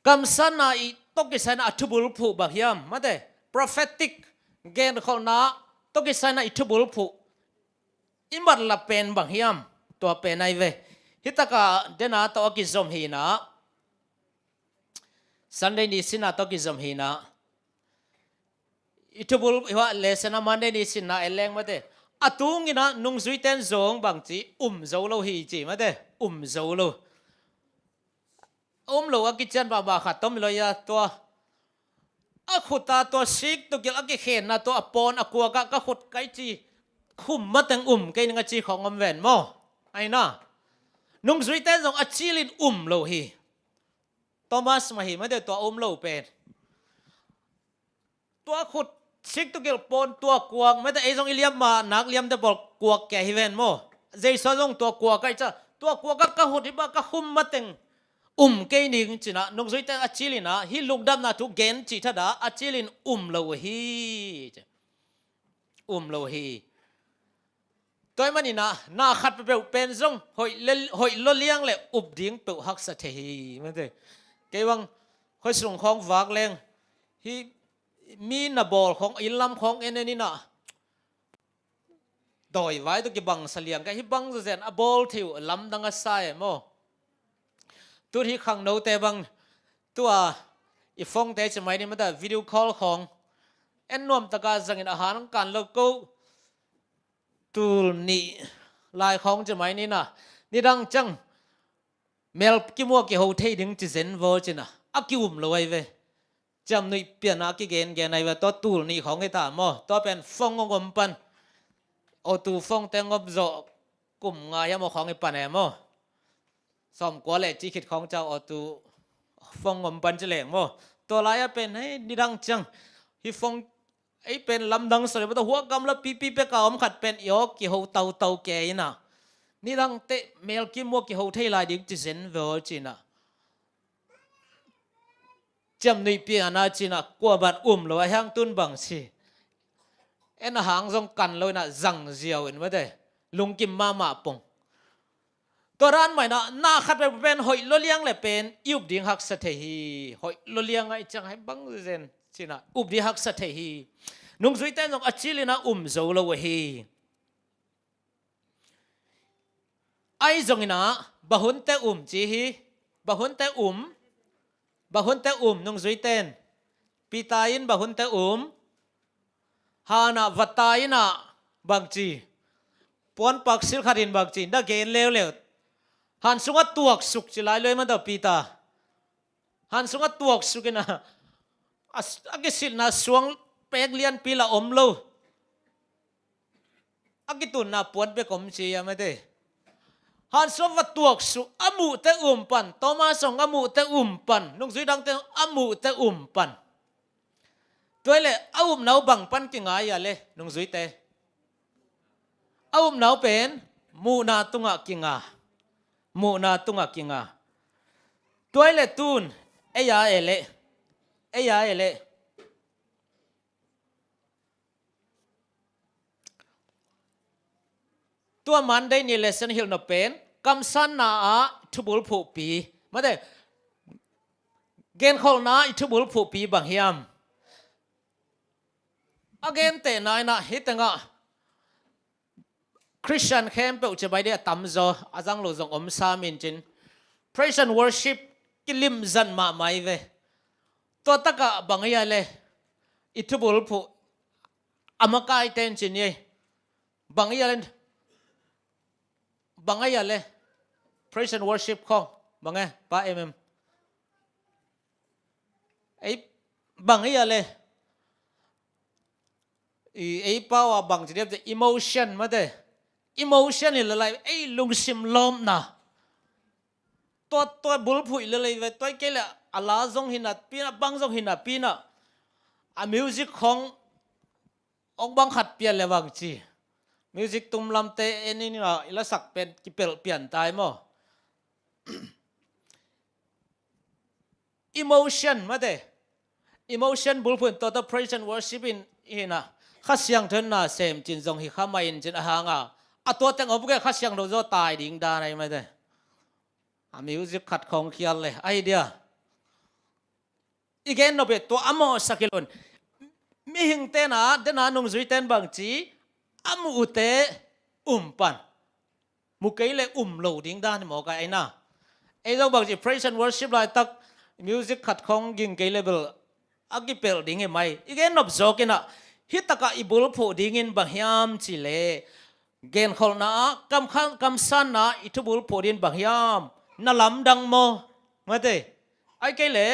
Kamsanna i tawh kisai inah a thubulphuh bang hiam, mate? Prophetic, genkholhna tawh kisai inah i thubulphuh i matlap pen bang hiam? Tua pen ahi ve. Hih takah dena tawh a kizom hi inah, Sunday ni sinna tawh kizom hi inah, i thubul, i hua lesson a Monday ni sinna en leng, mate, a tung inah nungzuite in zong bangci, um zo lo hi ci, mate, um zo lo. A um lo a kician mahmah khat tom hi lo ia, tua a khut a tua sik tukilh a kikhenna, tua a pawn a kuakah ka khut kai ci, khum mateng um kei ning a ci khawng om ven maw? Ahi na, nungzuite zong a cilin um lo hi. Thomas mah hi, mate, tua a um lo pen. Tua khut sik tu kilh pawn tua kuak, mate ei zong i liam ma nak liamte pawl kuak kia hi ven maw. Jesu zong tua kuak a i ca, tua kuak a ka khut hi ba ka khum mateng um kei ning cinah, nungzuite a cilin ah hih lungdamna thu gen cih thadah a cilin um lo uh hi. Um lo uh hi. Tua ahih maninah na khat peuhpeuh pen zong hoih le, hoih lua liang le up ding peuh haksa thei hi. Mate kei bang khuasung khawng vak leng, hih mi na bawl khawng, inn lam khawng en en inah dawi vai tawh kibang sa liang ka, hih bang zawzen a bawl thei uh lamdang a sa e maw. Tun hih khangnote bang tua i phone-te ci mai ni, mate video call khawng en nuam taka zangin a han kan lo ko. Tul nih lai khawng ci mai ni na, nidang ciang mel kimua kiho thei ding ci zen vaw cinah a ki-um lo ai ve. Ciamnuih pianah a kigengen ai ve. Tua tul nih khawng hi ta maw, tua pen phone hong om pan. Otu phone-te hong om zawh kum nga hiam aw khawng hi pan e maw. Sawmkua le ci khit khawng ciau otu phone om pan ci leng maw. Tua lai-ah pen hei nidang ciang hih phone ei pen lamdang sa le, mate hua gamla pipi peka om khat pen i aw kiho tautau ke inah, nidangte mel kimua kiho thei lai ding ci zen vaw cinah. Ciamnuih pianah cinah kuaman um lo a, hiang tun bang ci. En a hang zong kan lo inah zang ziau in, mate lungkim mahmah pong. Tua dan mah inah na khat peuh pen hoih lua liang le pen i up ding haksa thei hi. Hoih lua liang a i ciang hih bang zen cinah up ding haksa thei hi. Nungzuite zong a cilinah um zo lo uh hi. Ai zonginah bahunte um ci hi. Bahunte um. Bahunte um nungzuiten. Peter in bahunte um. Hanah vata inah bangci, puanpak silkhat in bangci na gen leuleu. Han sungah tuaksuk ci lai lo i man tau Peter. Han sungah tuaksuk inah a, a kisilhna suang pek lianpi la om lo. A kitunna puan bek om ci a, mate. Han sungah va tuaksuk, a muhte um pan. Thomas zong a muhte um pan. Nungzui dangte a muhte um pan. Tua hi leh a upna uh bang pan kinga a le nungzuite? A upna uh pen muhna tungah kinga. Muhna tungah kinga. Tua hi leh tun ei a e leh, ei a e leh tua Monday ni lesson hilh nop pen kamsanna ah thubul phuhpi, mate, genkholhna ah i thubul phuhpi bang hiam? A gentehna inah hih tengah Christian khempeuh ci mai dih a tamzaw, a zang lo zong om sam in cin. Praise and worship kilimzan mahmah i ve. Tua takah bang hi a le i thubul phuh a makaite in cin i ei. Bang hi a le, bang hi a le praise and worship khawng bang e pa em em. Ei, bang hi a le i ei pau a bang ci diam ci emotion, mate. Emotion hi lalai, ei lungsim lawmna. Tua, tua bulphuh hi lalai ve, tua hi kei le a la zong hi napi inah, bang zong hi napi inah. A music khawng ong bang khat pian le bang ci. Music tum lamte en inah i lasak pen kipelh pian tai maw. Emotion, mate. Emotion bulphuh in tua tawh praise and worship in hi inah Kha Siangtho in na sem cin zong hi kha mai in cin a hang a, a tua teng om kei Kha Siangtho zaw tai ding dan ahi, mate. A music khat khawng khial le ahi dia. I gen nop hi tua a mawhsak hi lo in. Mihingte na, dena nungzuite in bang ci, a muhte um pan. Mu kei le um lo ding dan hi mawk a, ei na. Ei zong bang ci praise and worship laitak music khat khawng ging kei le bel a kipelh ding hi mai. I gen nop zawk inah hih takah i bulphuh dingin bang hiam ci le, genkholhna ah, kam, kam, kamsanna ah i thubul phuh dingin bang hiam? Na lamdang maw? Mate. Ai kei le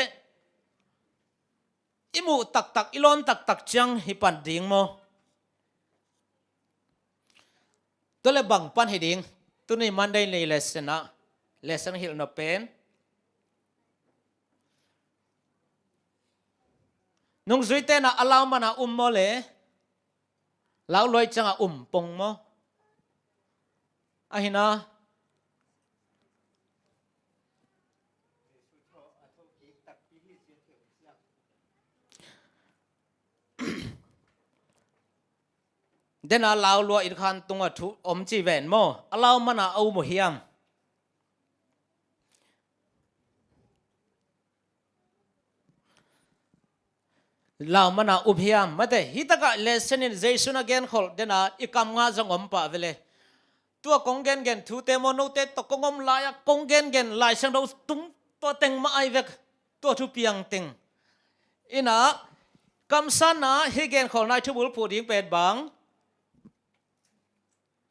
i muh taktak, i lawm taktak ciang hi pan ding maw? Tua le bang pan hi ding? Tuni Monday ni lesson ah, lesson hilh nop pen Nungzuite na a lau mana um maw le, lau luai cianga um pong maw? Ahina. Dena lau lua in khan tunga thu om ci ven maw? A lau mana a um uh hiam? Lau mana um hiam? Mate, hi takah lesson in Jesu na genkholh dena i kam nga zong om pah vele. Tua kong gengen thute maw, note tawh kong om lai-ah kong gengen Lai Siangtho tung tua teng mah ai vek, tua thu piang teng. Ina, kamsanna hi genkholhna i thubul phuh ding pen bang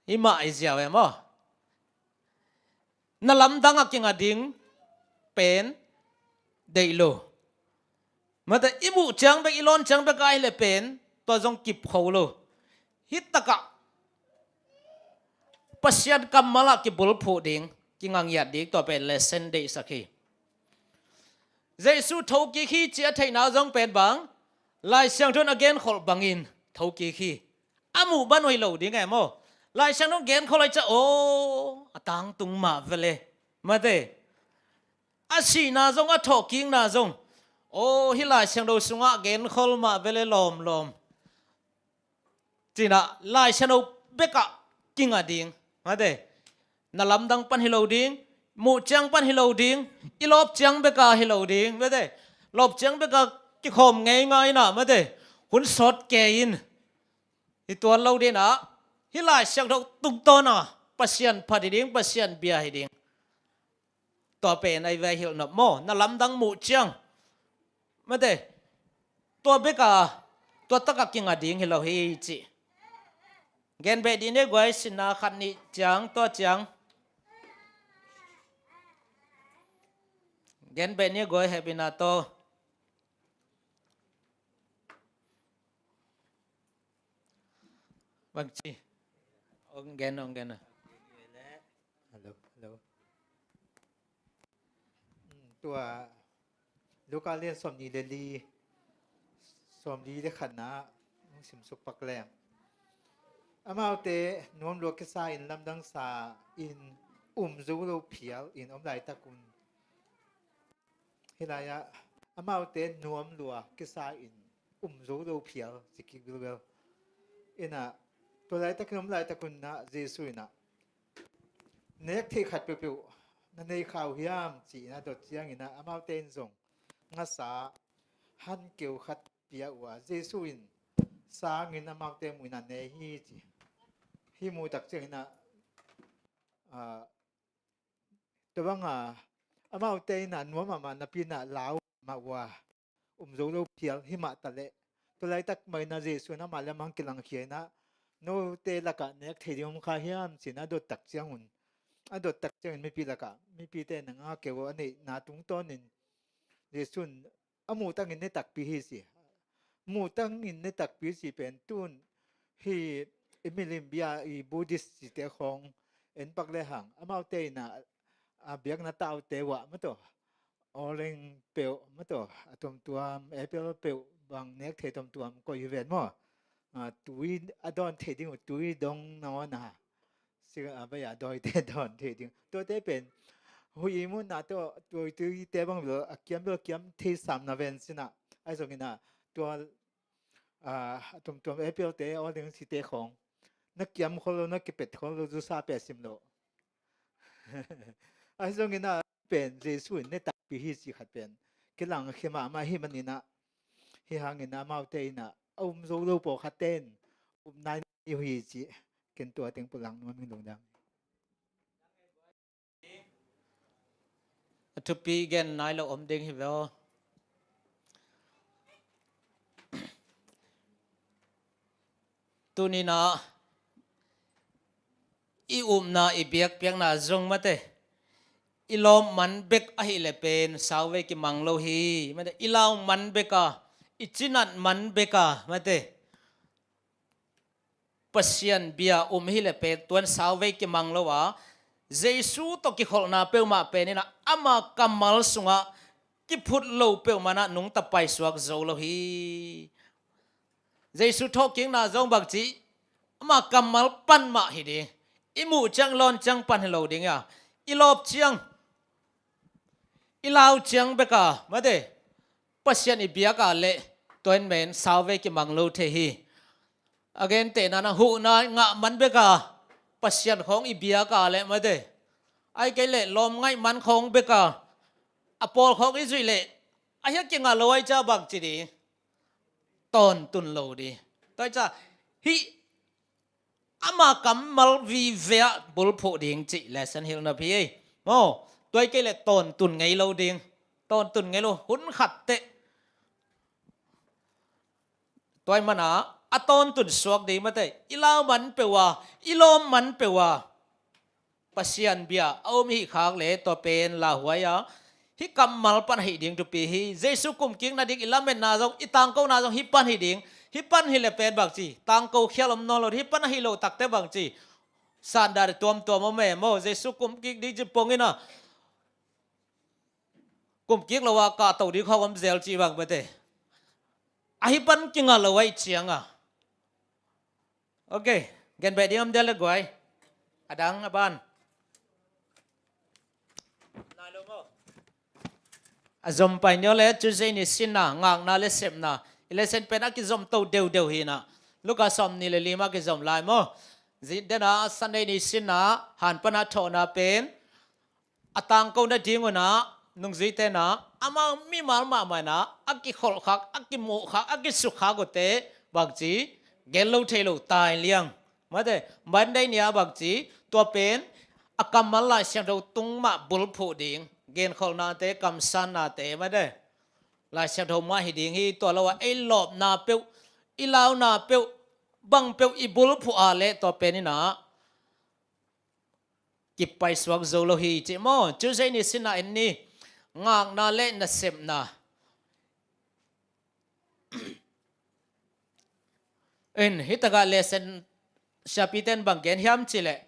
hi mah i ziau em aw. Na lamdang a kinga ding pen deih lo. Mate, i muh ciang bek, i lawn ciang bek a hi le pen tua zong kip kho lo. Hi takah Pasian kammal ah kibulphuh ding, kingangiat ding, tua pen lesson deihsak hi. Jesu thokik hi ci a theihna zong pen bang, Lai Siangtho in a genkholh bangin thokik hi. A muh ban uh hi lo ding em aw. Lai Siangtho genkholh lai ca aw, a tangtung mah vele. Mate. A sihna zong, a thawhkikna zong, aw, hi Lai Siangtho sungah genkholh mah vele lawmlawm. Cinah Lai Siangtho bekah kinga ding. Mate. Na lamdang pan hi lo ding, muh ciang pan hi lo ding, i lawp ciang beka hi lo ding. Mate. Lawp ciang beka kikhawm ngeingai inah, mate, hun sawt kei in. Hi tuan lo dinah, hi Lai Siangtho tungtawna Pasian phat hi ding, Pasian bia hi ding. Tua pen ai ve hilh nop maw, na lamdang muh ciang. Mate, tua beka, tua taka kinga ding hi lo hi ci. Genbeh dih ni guai, sinna khat nih ciang, tua ciang. Genbeh ni guai, hehpihna tawh. Bangci. Ong gen, ong gen. Hello, hello. Tua Luka lian sawmnih le li, sawmli le khatna hong simsuk pak leng. Amaute nuam lua kisa in lamdangsa in um zo lo phial in om laitak un. Hih lai-ah amaute nuam lua kisa in um zo lo phial ci kik bilbel. Inah tua laitakin om laitak un inah Jesu inah nek theih khat peuhpeuh na nei kha uh hiam ci inah dot cianginah amaute in zong ngasa han keu khat pia uh a Jesu in sangin amaute muh inah ne hi ci. Hih muh tak cianginah, ah, tua banga amaute inah nuam mahmah napi inah lau mah uh a um zo lo phial hi mah taleh tua laitak mah inah Jesu in amah le amah hong kilangkhia inah note lakah nek thei ding om kha hiam ci inah a dot tak ciangun, a dot tak ciangin mipi lakah mipite na ngak keu a neihna tungtawnin Jesu in a muhtangin ne takpi hi ci. Muhtangin ne takpi ci pen tun hi i milim bia i Buddhist cite khawng en pak lehang amaute inah a biakna taute uah mataw, orange peuh mataw, a tuamtuam apple peuh bang nek thei tuamtuam koih hi ven maw? Ah, tui a dawn thei ding uh tui dong nawn a si a bai a dawite dawn thei ding. Tuate pen huih i munna tawh tuituite bang bel a kiam bel a kiam thei sam na ven sinah. Ahi zongin ah tua, ah, a tuamtuam apple te, orange cite khawng na kiam khol lo, na kipet khol lo, zusa pia sim lo. Ahi zongin ah pen Jesu in ne takpi hi ci khat pen kilangkhia mahmah hi maninah hi hanginah amaute inah a um zo lo pawlkhatte in upna in uh hi ci. Ken tua teng pulak nuam in lungdam. A thupi gen nai lo om ding hi veo. Tuninah i upna i biakpiakna zong mate i lawm man bek ahih le pen sauvei kimang lo hi. Mate i lau man beka, i cinat man beka mate Pasian bia um hi le pen tuan sauvei kimang lo a, Jesu tawh kikholhna peuhmah peninah ama kammal sungah kiphut lo peuhmah ah nungta paisuak zo lo hi. Jesu thawhkikna zong bangci, ama kammal pan mah hi ding. I muh ciang, i lawn ciang pan hi lo ding a, i lawp ciang, i lau ciang bek a, mate, Pasian i biak a leh tua in men sauvei kimang lo thei hi. A gentehna in huhna ngah man bek a, Pasian khawng i biak a leh, mate, ahih kei leh lawm ngaih man khawng bek a, a pawl khawng i zuih leh, a hia kingah lo ahih ciang bangci ding, tawntun lo ding. Tua ahih ciang hih ama kammal vive ah bulphuh ding cih lesson hilh napi hi. Maw, tua ahih kei leh tawntun ngei lo ding. Tawntun ngei lo, hun khat teh. Tua ahih manin a tawntun suak ding, mate, i lau man peuh a, i lawm man peuh a, Pasian bia a um i hih khak leh tua pen lauhuai a, hih kammal pan ahih ding thupi hi. Jesu kumkik nading i lametna zong, i tangkona zong hih pan hi ding. Hih pan hi leh pen bangci, tangko khial om nawn lo, hih pan ahi lo tak teh bangci, sandan tuamtuam om e maw. Jesu kumkik ding ci pongin a, kumkik lo a kahto ding khawng om zel cih bang, mate, ahi pan kingah lo ahih ciang a. Ok, gen beh ding om diam leh guai? A dang, a ban. Nai lo maw? A zom pai ni aw leh, Tuesday ni sinna, ngakna leh sepna. I lesson pen a kizom to deuhdeuh hi in a, Luka sawmnih leh li mah kizom lai maw? Zin den a Sunday ni sinna, han pan a thawhna pen, a tangko nading un a, nungzuite in a, amau mimal mahmah in a, a kikholhkhak, a kimuhkhak, a kisukkhak uh teh bangci, gen lo thei lo tai liang. Mate, Monday ni a bangci, tua pen a kammal Lai Siangtho tung mah bulphuh ding, genkholhnate, kamsannate, mate, Lai Siangtho mah hi ding hi. Tua lo a ei lawpna peuh, i launa peuh, bang peuh i bulphuh a leh tua pen in a kipaisuak zo lo hi cih maw? Tuesday ni sinna en ni, ngakna leh nasepna. In, hih tak ah lesson siapite in bang gen hiam cih leh,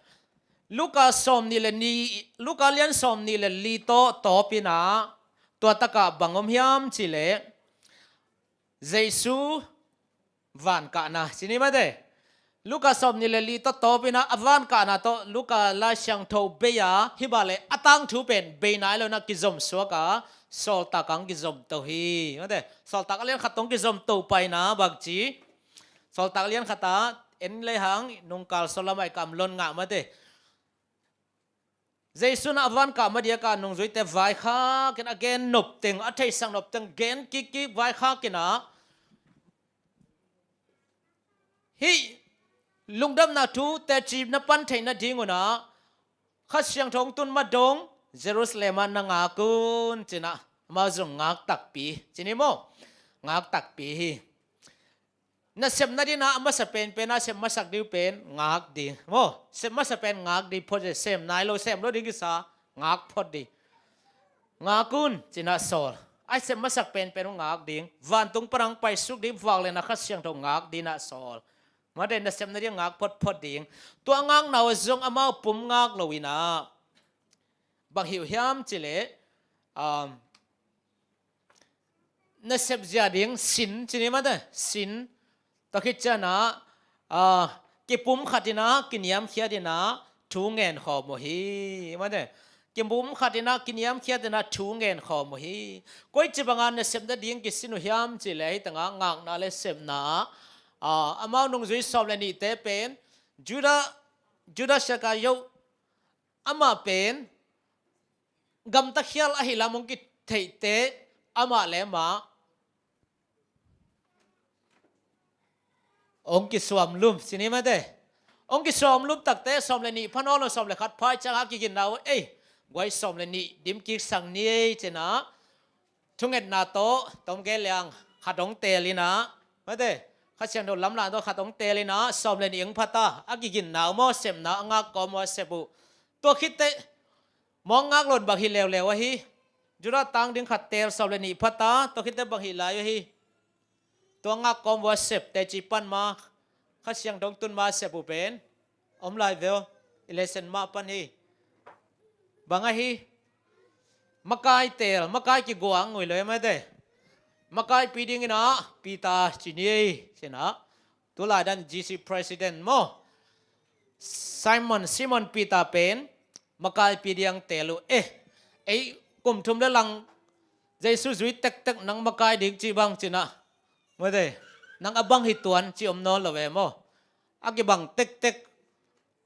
Luka sawmnih leh ni, Luka lian sawmnih leh li tawh tawp in a, tua tak ah bang om hiam cih leh, Jesu vankahna, ci ni mate. Luka sawmnih leh li tawh tawp in a, a vankahna tawh Luka Lai Siangtho bei a, hih bang leh a tangthu pen bei nai lo in a kizom suak a, Sawltak ah kizom to hi. Mate, Sawltak a lian khat hong kizom to pai in a bangci, Sawltak a lian khat ah en lehang nungkal sawlam ah i kam lon ngah, mate. Jesu in a vankah ma diak a nungzuite vaikhak in a gen nop teng, a theisak nop teng gen kikkik vaikhak in a, hih lungdamna thu teci na pan theih nading un a, Kha Siangtho hong tun ma dong Jerusalem ah na ngak un, ci in a, amau zong ngak takpi, ci ni maw? Ngak takpi hi. Nasep nading in a, a masa penpen a sep masak ding uh pen ngak ding maw? Sep masa pen ngak ding phot hi. Sem nai lo, sem lo ding kisa, ngak phot ding. Ngak un, ci in a sawl. A sep masak penpen uh ngak ding. Vantung pan hong paisuk ding, vak leh in a Kha Siangtho ngak ding in a sawl. Mate, nasep nading ngak photphot ding. Tua ngakna uh zong amau pum ngak lo in a, bang hi uh hiam cih leh, um, nasep zia ding sin, ci ni mate, sin. Tua khit ciang a, ah, kipumkhat in a, kiniamkhiat in a thu ngen khawm uh hi, mate. Kipumkhat in a, kiniamkhiat in a thu ngen khawm uh hi. Koici bang a nasep nading kisin uh hiam cih leh, hih tak ah ngakna leh sepna ah, amau nungzui sawm leh nihte pen, Judah, Judah Iskariot, amah pen gamta khial ahi lam hong kitheihte, amah leh amah hong kisuamlum, ci ni mate. Hong kisuamlum takteh, sawm leh nih pha nawn lo, sawm leh khat pha ciang a kiginna uh, ei, guai, sawm leh nih dim kik sak ni ei, ci in a, thungetna tawh, tom gen lehang, khat hong teel in a, mate, Kha Siangtho lamlahna tawh khat hong teel in a, sawm leh nih hong pha ta, a kiginna uh maw, sepna a ngak kawm uh a sep uh. Tua khit teh, mawk ngak lo in bang hi leuleu ahi. Judah tang ding khat teel, sawm leh nih pha ta, tua khit teh bang hi lai uh ahi. Tua ngak kawm uh a sep, teci pan ma, Kha Siangtho hong tun ma a sep uh pen om lai ve aw. I lesson mah pan hi. Bang ahi? Makai teel, makai kiguang ui lo e mate. Makaipi dingin ah Peter ci ni ei, ci-in ah. Tulai dan G C president maw, Simon, Simon Peter pen makaipi ding teel uh e. Ei kum thum le lang Jesu zui tektek nang makai ding ci bang ci-in ah. Mate, nang a bang hi tuan ci om nawn lo e maw. A kibang tektek.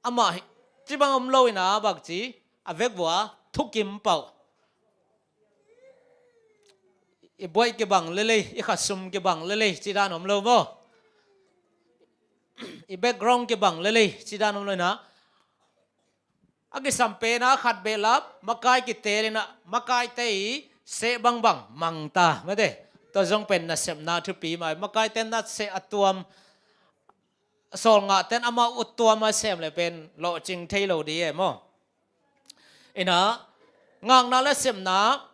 Amah hi, ci bang om lo in ah bang ci, a vekpi-a thukim pah uh. I buaih kibang lel ei, i khasum kibang lel ei ci dan om lo maw. I background kibang lel ei ci dan om lo in ah. A kisam pen ah khat behlap, makai kiteel in ah, makaite i seh bangbang mang ta. Mate, tua zong pen nasepna thupi mah hi. Makaite na seh a tuam, sawl ngahten amau ut tuam a sem le pen lawhcing thei lo ding e maw. In ah, ngakna le sepna,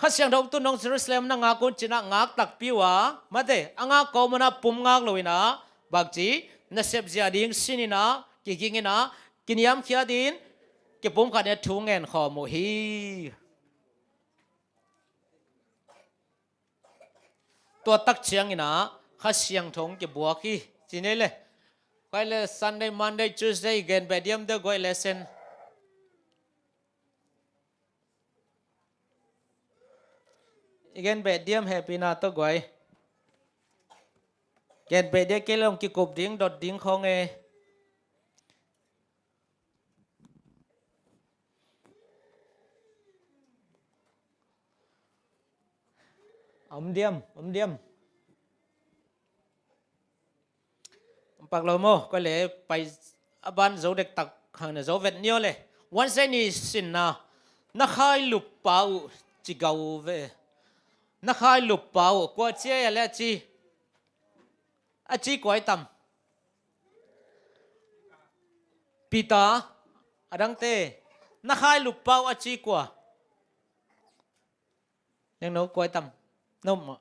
Kha Siangtho tun dong Jerusalem na ngak un ci-in ah ngak takpi uh a, mate, a ngak kawm un ah pum ngak lo in ah, bang ci, nasep zia ding sin in ah, kiging in ah, kiniamkhiat in, kipumkhat in ah thu ngen khawm uh hi. Tua tak ciangin ah Kha Siangtho hong kibuak hi, ci ni ei le. Koi le Sunday, Monday, Tuesday i gen beh diam de, koi lesson. I gen beh diam hehpihna tawh guai. Gen beh diam kei le hong kikup ding, dot ding khawng e. Om diam, om diam. Om pak lo maw, koi le pai a ban zo dektak hang na zo vet ni aw le. Wednesday ni sinna, na khailup pa uh ci gau ve. Na khailup pa uh, kua ci ei a le a ci. A ci kua i tam. Peter, a dangte, na khailup pa uh a ci kua. Neng no kua i tam. No maw.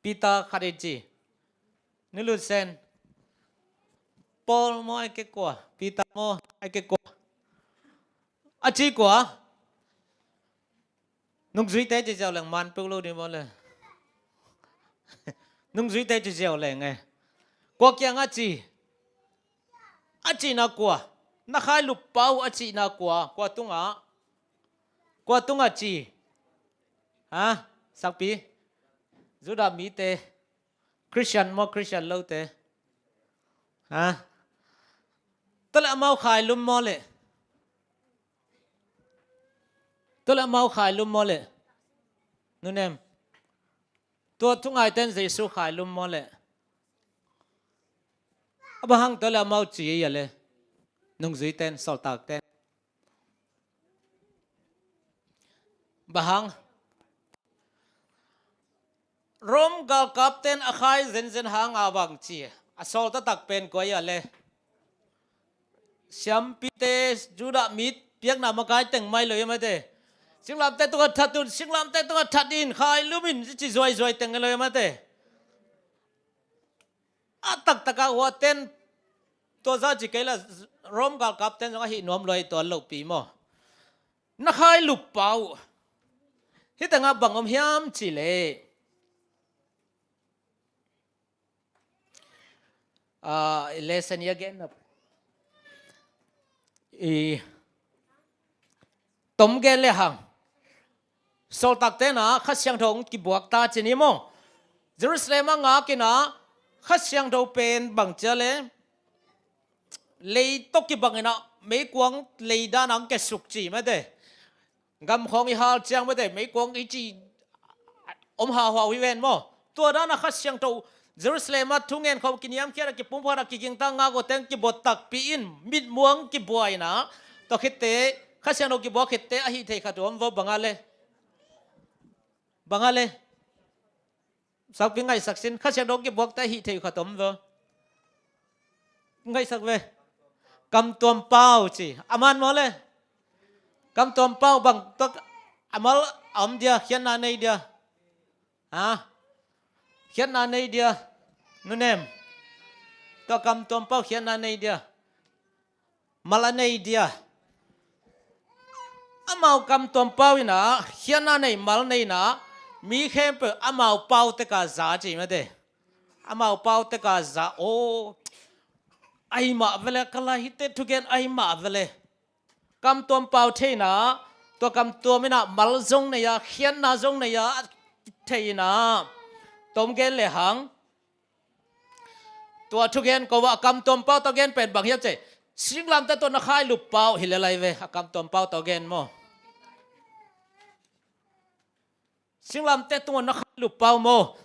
Peter khat in ci. Nu Lut Sen. Paul maw ai ke kua. Peter maw ai ke kua. A ci kua. Nungzuite ci ziau leng man peuh lo ding maw le. Nungzuite ci ziau leng e. Kua kiang a ci. A cihna kua. Na khailup pa uh a cihna kua. Kua tungah. Kua tungah ci. Ha? Sakpi. Judah mite. Christian maw, Christian lote. Ha? Tua le amau khailum maw le. Tua le amau khailum maw le. Nunem. Tua thungaiten Jesu khailum maw le. A bang hang tua le amau ci ei a le. Nungzuiten, sawltakten. Bang hang. Rom galkapten a khai zenzen hanga bang ci. A sawl taktak pen kua hi a le. Siampite, Judah mi piakna makai teng mai lo hi mate. Singlamteh tungah that un, singlamteh tungah that in, khailum in, ci zuaizuai teng lo hi mate. A taktaka huaten tua za ci kei la Rom galkapten zong ahi nuam lua hi tuan lopi maw. Na khailup pa uh. Hih tengah bang om hiam ci le. Ah, lesson i a gen na. I tom gen le hang. Sawltakte na Kha Siangtho hong kibuak ta ci ni maw. Jerusalem a ngak in a Kha Siangtho pen bang ci a le. Lei tawh kibang in a meikuang lei dan a hong kiasuk ci mate. Gam khawng i hal ciang mate, meikuang i ci om hauhau hi ven maw. Tua dan a Kha Siangtho Jerusalem ah thungen khawm kiniamkhiat a kipumkhat a kigingta ngak uh teng kibot takpi in mitmuang kibuai in a. Tua khitte Kha Siangtho kibuak khitte a hih thei khat uh om vaw bang a le. Bang a le. Sakpi ngaihsak sin, Kha Siangtho kibuakte a hih thei uh khat om vaw. Ngaihsak ve. Kamtuam Pau ci. A man maw le. Kamtuam Pau bang tua a mal a om dia, khiatna nei dia. Ha? Khiatna nei dia. Nunem. Tua Kamtuam Pau khiatna nei dia. Mal a nei dia. Amau kamtuam pau inah, khiatna nei mal nei inah, mi khempeuh amau pau tek a za ci mate. Amau pau tek a za, aw, ai mah vele, ka lai hite thugen ai mah vele. Kamtuam pau thei inah, tua kamtuam inah mal zong nei a, khiatna zong nei a, thei inah, tom gen lehang. Tua thugen ko ah a kamtuam pau tawh gen pen bang hiam ci leh, singlamteh tungah na khailup pau hi lel lai ve, a kamtuam pau tawh gen maw. Singlamteh tungah na khailup pau maw.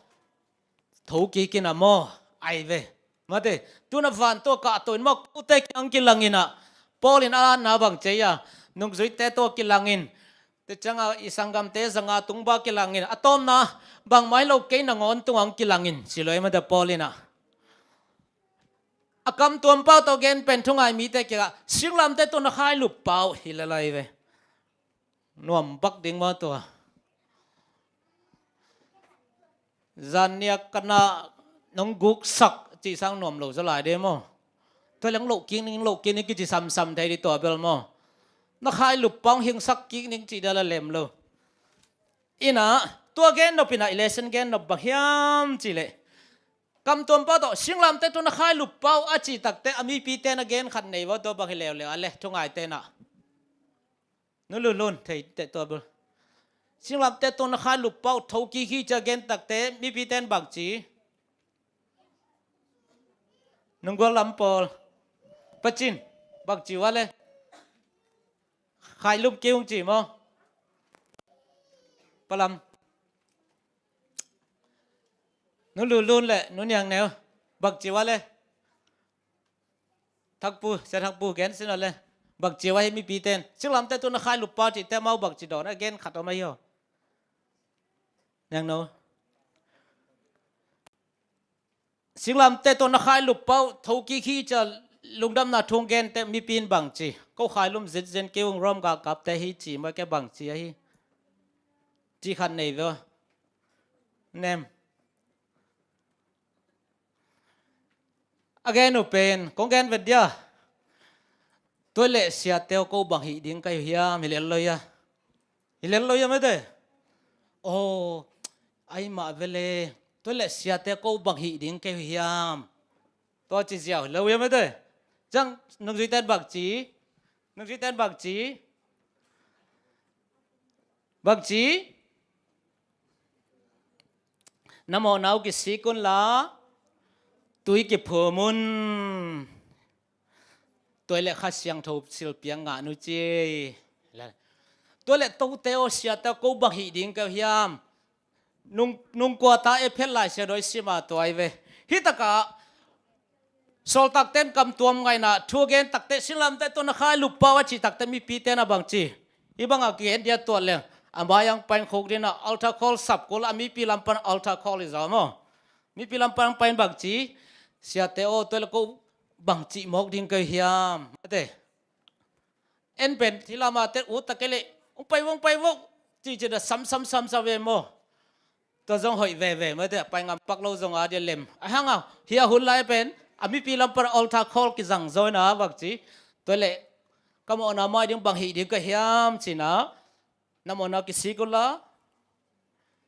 Thokik inah maw, ai ve. Mate, tu-in a van tawh kahto in maw, kote kiang kilang inah, Paul in a na bang ci a, nungzuite tawh kilang in, tua ciangah i sanggamte zanga tung bang kilang in, a tawpna, bangmah hi lo kei nangawn tungah kilang in ci lo hi mate Paul inah. A kamtuam pau tawh gen pen thungai mite kiangah, singlamteh tungah na khailup pau hi lel lai ve. Nuam bak ding maw tua. Zan nia ka na nong guksak cih sang nuam lo zaw lai de maw. Tua leng loh kik ning, loh kik ning kici samsam thei ding tua bel maw. Na khailup pau hong hingsak kik ning cih dia la lem lo. Inah, tua gen nop inah, i lesson gen nop bang hiam ci leh, kamtuam pau tawh, singlamteh tungah na khailup pau a cih takteh, a mipite na gen khat nei vua, tua bang hi leuleu a le, thungaite inah. Nu lunlun thei teh tua bel. Singlamteh tungah na khailup pau thokik hi ci a gen takteh, mipite in bang ci. Nunggual lam pawl. Pacin, bang ci ua le. Khailup kei ung ci maw. Palam. Nu lunlun le, nu niangneu. Bang ci ua le. Thakpu, sia Thakpu, gen sin a le. Bang ci ua hi mipite in. Singlamteh tungah na khailup pau cih teh amau bang ci dawn a gen khat om a hi aw. Niangno. Singlamteh tungah na khailup pau, thokik hi ci a lungdamna thu hong gen teh mipi in bang ci. Ko khailum zinzin kei ung, Rom galkapte hi ci maw, kei bang ci a hi. Ci khat nei vua. Nem. A gen uh pen, kong gen vet dia. Tua leh siate aw ko bang hih ding ka hi uh hiam, hi lel lo ia. Hi lel lo ia mate. Aw, ai mah vele. Tua leh siate aw ko bang hih ding ka hi uh hiam. Tua ci ziau hi lo ia mate. Ciang nungzuite in bang ci. Nungzuite in bang ci. Bang ci. Na mawhna uh kisik un la, tui kiphum un. Tua leh Kha Siangtho silpiang ngah un ci. Tua leh tote aw siate aw ko bang hih ding ka hi uh hiam. Nung, nung kua ta e phet lai sia doi sima tua ai ve. Hi takah Sawltakte in kamtuam ngaihna thu a gen takteh, singlamteh tungah na khailup pau a cih takteh mipite in a bang ci. Hih bangah kigen dia tuat leng, a mai-ah hong pai khuk ding a, altar call sap kul a, mipi lam pan altar call hi zaw maw. Mipi lam pan hong pai in bang ci. Siate aw, tua leh ko bang cih mawk ding ka hi uh hiam. Mate. En pen, thilama te ut ta kei leh, hong pai vo, hong pai vo, ci ci da sam, sam, sam, sam ve maw. Tua zong hoih veve, mate, pai ngam pak lo zong a dia lem. A hang a, hih a hun lai pen, a mipi lam pan altar call kizang zaw in a bang ci. Tua leh, ka mawhna mai ding bang hih ding ka hi uh hiam ci in a, na mawhna kisik un la.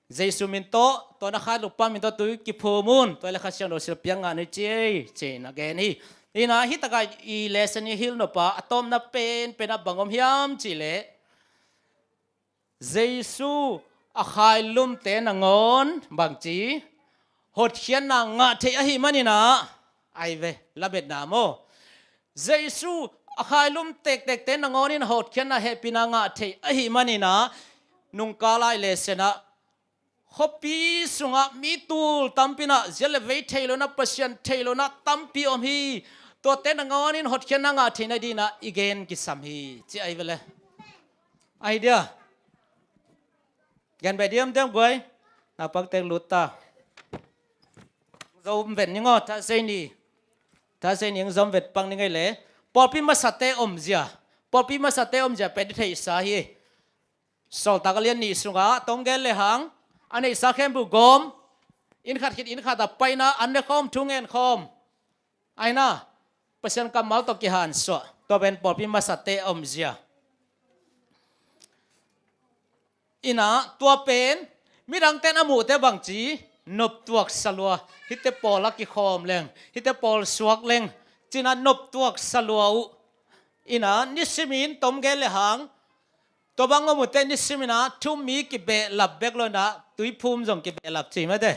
Jesu min tawh, tua na khailup pa min tawh tui kiphum un, tua leh Kha Siangtho silpiang ngah un ci ei, ci in a gen hi. Hi in a, hi takah i lesson i hilh nop a, a tawpna penpen a bang om hiam cih leh, Jesu a khailumte nangawn bang ci, hotkhiatna ngah theih ahih manin a, ai ve, lametna maw. Jesu a khailum tektekte nangawn in hotkhiatna hehpihna ngah theih ahih manin a, nungkal a i lesson ah, khuapi sungah mi tul tampi in a, zia leh vei thei lo in a, Pasian thei lo in a tampi om hi. Tuate nangawn in hotkhiatna ngah theihna ding in a i gen kisam hi, ci ai ve le. Ai dia. Gen beh diamdiam guai. Naupangte lut ta. Zom vet ning aw, Thursday ni. Thursday ni hong zom vet pang ning ei le. Pawlpi masate omzia. Pawlpi masate omzia pen i theihsa hi. Sawltak a lian nih sungah, tawm gen lehang, a neihsa khempeuh gawm, inn khat khit inn khat ah pai in a, an ne khawm, thu ngen khawm. Ai na, Pasian kammal tawh kihansuah, tua pen pawlpi masate a omzia. Inah tua pen midangte'n a muhte bangci noptuak salua, hihte pawl a kikhawm leng, hihte pawl suak leng, ci-in ah noptuak salua uh. Inah nisimin tom gen le hang, tua bang om uh teh nisimin ah thummi kibehlap bek lo inah tuiphum zong kibehlap ci mate.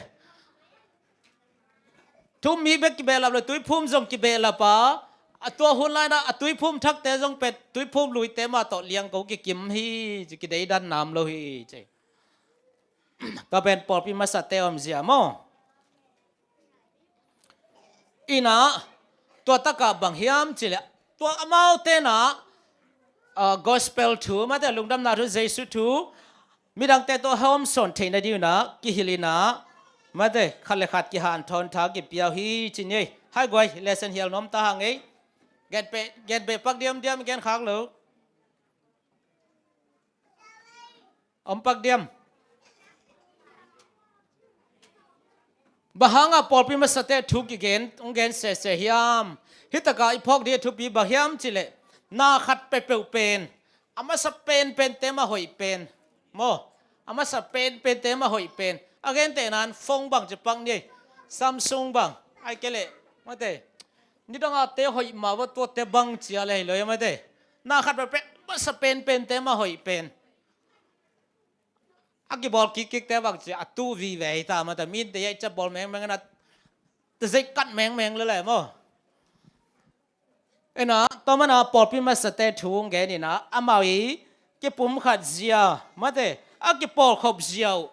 Thummi bek kibehlap lo, tuiphum zong kibehlap a, a tua hun lai inah a tuiphum thakte zong pet tuiphum luite mah tawh liangko kikim hi ci, kideidan nam lo hi ci. Tua pen pawlpi masate omzia maw? Inah tua takah bang hiam cih leh, tua amaute inah, ah, gospel thu mate, lungdamna thu, Jesu thu midangte tawh hawmsawn theihna ding inah kihilh inah mate, khat le khat kihanthawn tha kipia uh hi ci ni ei. Hai guai, lesson hial nuam ta hang ei. Gen peh, gen peh pak diamdiam, gen khak lo. Om pak diam. Bang hangah pawlpi masate thu kigen, hong gen sese hiam? Hih takah i phawk ding a thupi bang hiam cih leh, na khat peuhpeuh pen a masa penpente mah hoih pen maw? A masa penpente mah hoih pen. A gentehna in phone bangci pak ni ei. Samsung bang, ahih kei leh mate, nidang a te hoih mah va, tuate bangci a le hi lo hi mate. Na khat peuhpeuh masa penpente mah hoih pen. A kibawl kikkikte bangci a tu vive hi ta mate, mite i ciah bawl mengmeng inah, ta zeih kat mengmeng lel e maw? Inah tua manin ah pawlpi masate thu hong gen inah amau i kipumkhat zia mate, a kipawlkhop zia uh,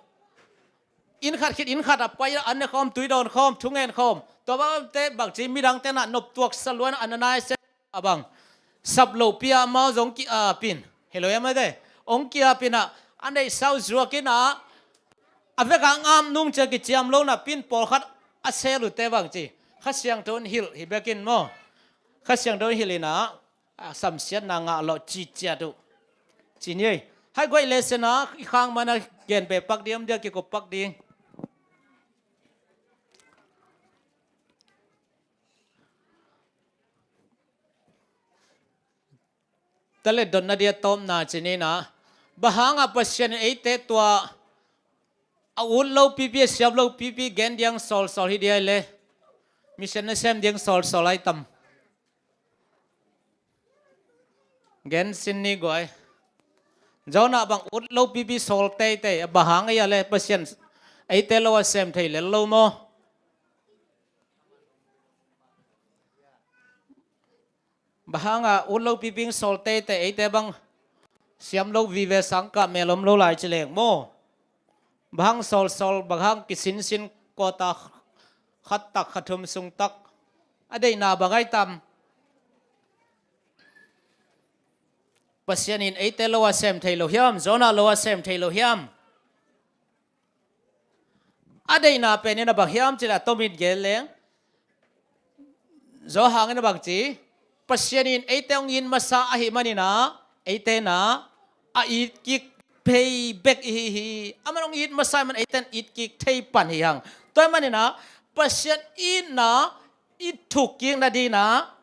inn khat khit inn khat ah pai a, an ne khawm, tui dawn khawm, thungen khawm, tua bangte bangci midangte inah noptuak salua inah, a nanai se a bang sap lopi a, amau zong ki-ap in, hi lo hi mate, hong ki-ap inah, a neihsa uh zuak inah, a vekah ngap nung ciang kiciam lo napi in pawlkhat a sel uhte bangci Kha Siangtho in hilh hi bek in maw? Kha Siangtho in hilh inah, a, samsiatna ngah lawh ci ciat uh ci ni ei. Hai guai, lesson ah i khang man a gen peh pak diamdiam, kikup pak ding. Tua leh dotna dia tawpna ci ni inah, bang hangah Pasian in eite tua a ut lo pipi, a siam lo pipi gen ding sawlsawl hi ding ahih leh, mission na sem ding sawlsawl ahi tam? Gen sin ni guai. Jonah bang ut lo pipi sawl teitei, a bang hang ahih leh Pasian eite lo a sem thei lel lo maw? Bang hangah ut lo pipi sawl teitei, eite bang siam lo vive, sangkah mel om lo lai ci leng maw? Bang hang sawlsawl, bang hang kisinsin, kawta khat tak, kha thum sung tak, a deihna bang ahi tam? Pasian in eite lo a sem thei lo hiam? Jonah lo a sem thei lo hiam? A deihna pen inah bang hiam cih leh, a tomin gen leng, Johan in a bangci, Pasian in eite hong it masa ahih manin ah, eite inah a itkik phei bek i hi hi. Aman hong it masa ahih man eite in itkik thei pan hi hang. Tua ahih manin ah Pasian itna i thukkik nading inah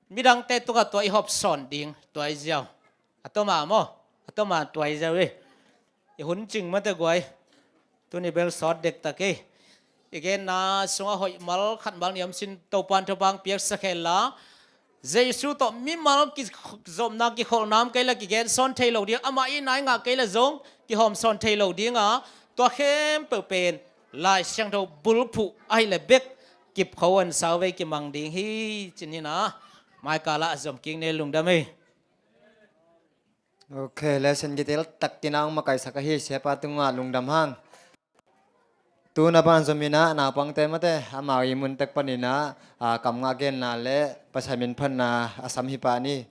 midangte tungah tua i hawmsawn ding, tua i ziau. A tawm a maw? A tawm a tua i ziau hi. I hun cing mate guai. Tuni bel sawt dektak hi. I genna sungah hoih mal khat mal ni om sin, Topa'n thupha hong piaksak hen la, Jesu tawh mimal kizopna kikholhna om kei leh kigen sawn thei lo ding, amah itna i ngah kei leh zong kihawmsawn thei lo ding a, tua khempeuh pen Lai Siangtho bulphuh ahih leh bek kipkho a, sau vei kimang ding hi ci-in ah, maikal ah zom kik ni, lungdam hi. Ok, lesson kitel tak-in ah hong makaisak ahi, siapa tungah lungdam hang. Tu-in ah pan zom in ah, naupangte mate, amau i mun tek panin ah, a, kam ngah genna leh Pasian min phatna a sam hi pah ni.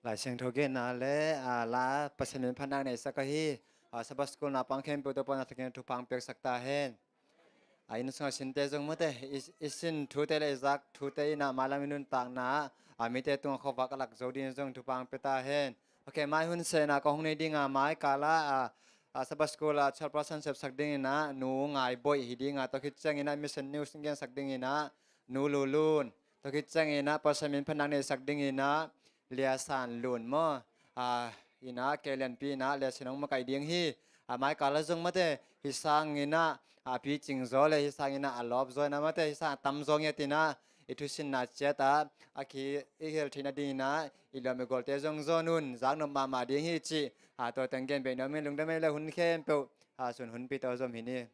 Lai Siangtho genna le a, la Pasian min phatna neisak ahi a, Sabbath School naupang khempeuh Topa'n a thakin thupha piaksak ta hen. A, inn sungah sinte zong mate, i, i sin thute le i zak thute in a, mailam i nuntakna a, mite tungah khuavak a lak zo dingin zong thupha pia ta hen. Ok, mai hun sena kong hong nei dinga, mai kala a, a, Sabbath School a chairperson sepsak dingin a, Nu Ngai Boih hi dinga, tua khit ciangin a Mission News gensak dingin a, Nu Lu Lun, tua khit ciangin a Pasian min phatna neisak dingin a, Lia San Lun maw, a, in a, Kei Lianpi in a, Lia Sin hong makaih ding hi. A, mai kala zong mate, hi sangin a, a, picing zaw le hi sangin a, a lawp zaw in a mate, hi sang a tam zaw ngiat in a, i thusinna ciat a, a ki i hel theihna dingin a, i lawm i gualte zong zawn un, zaknop mahmah ding hi cih a, tua teng gen beh nuam ing. Lungdam ei le, hun khempeuh a, sun hunpi tawh zom hi ni.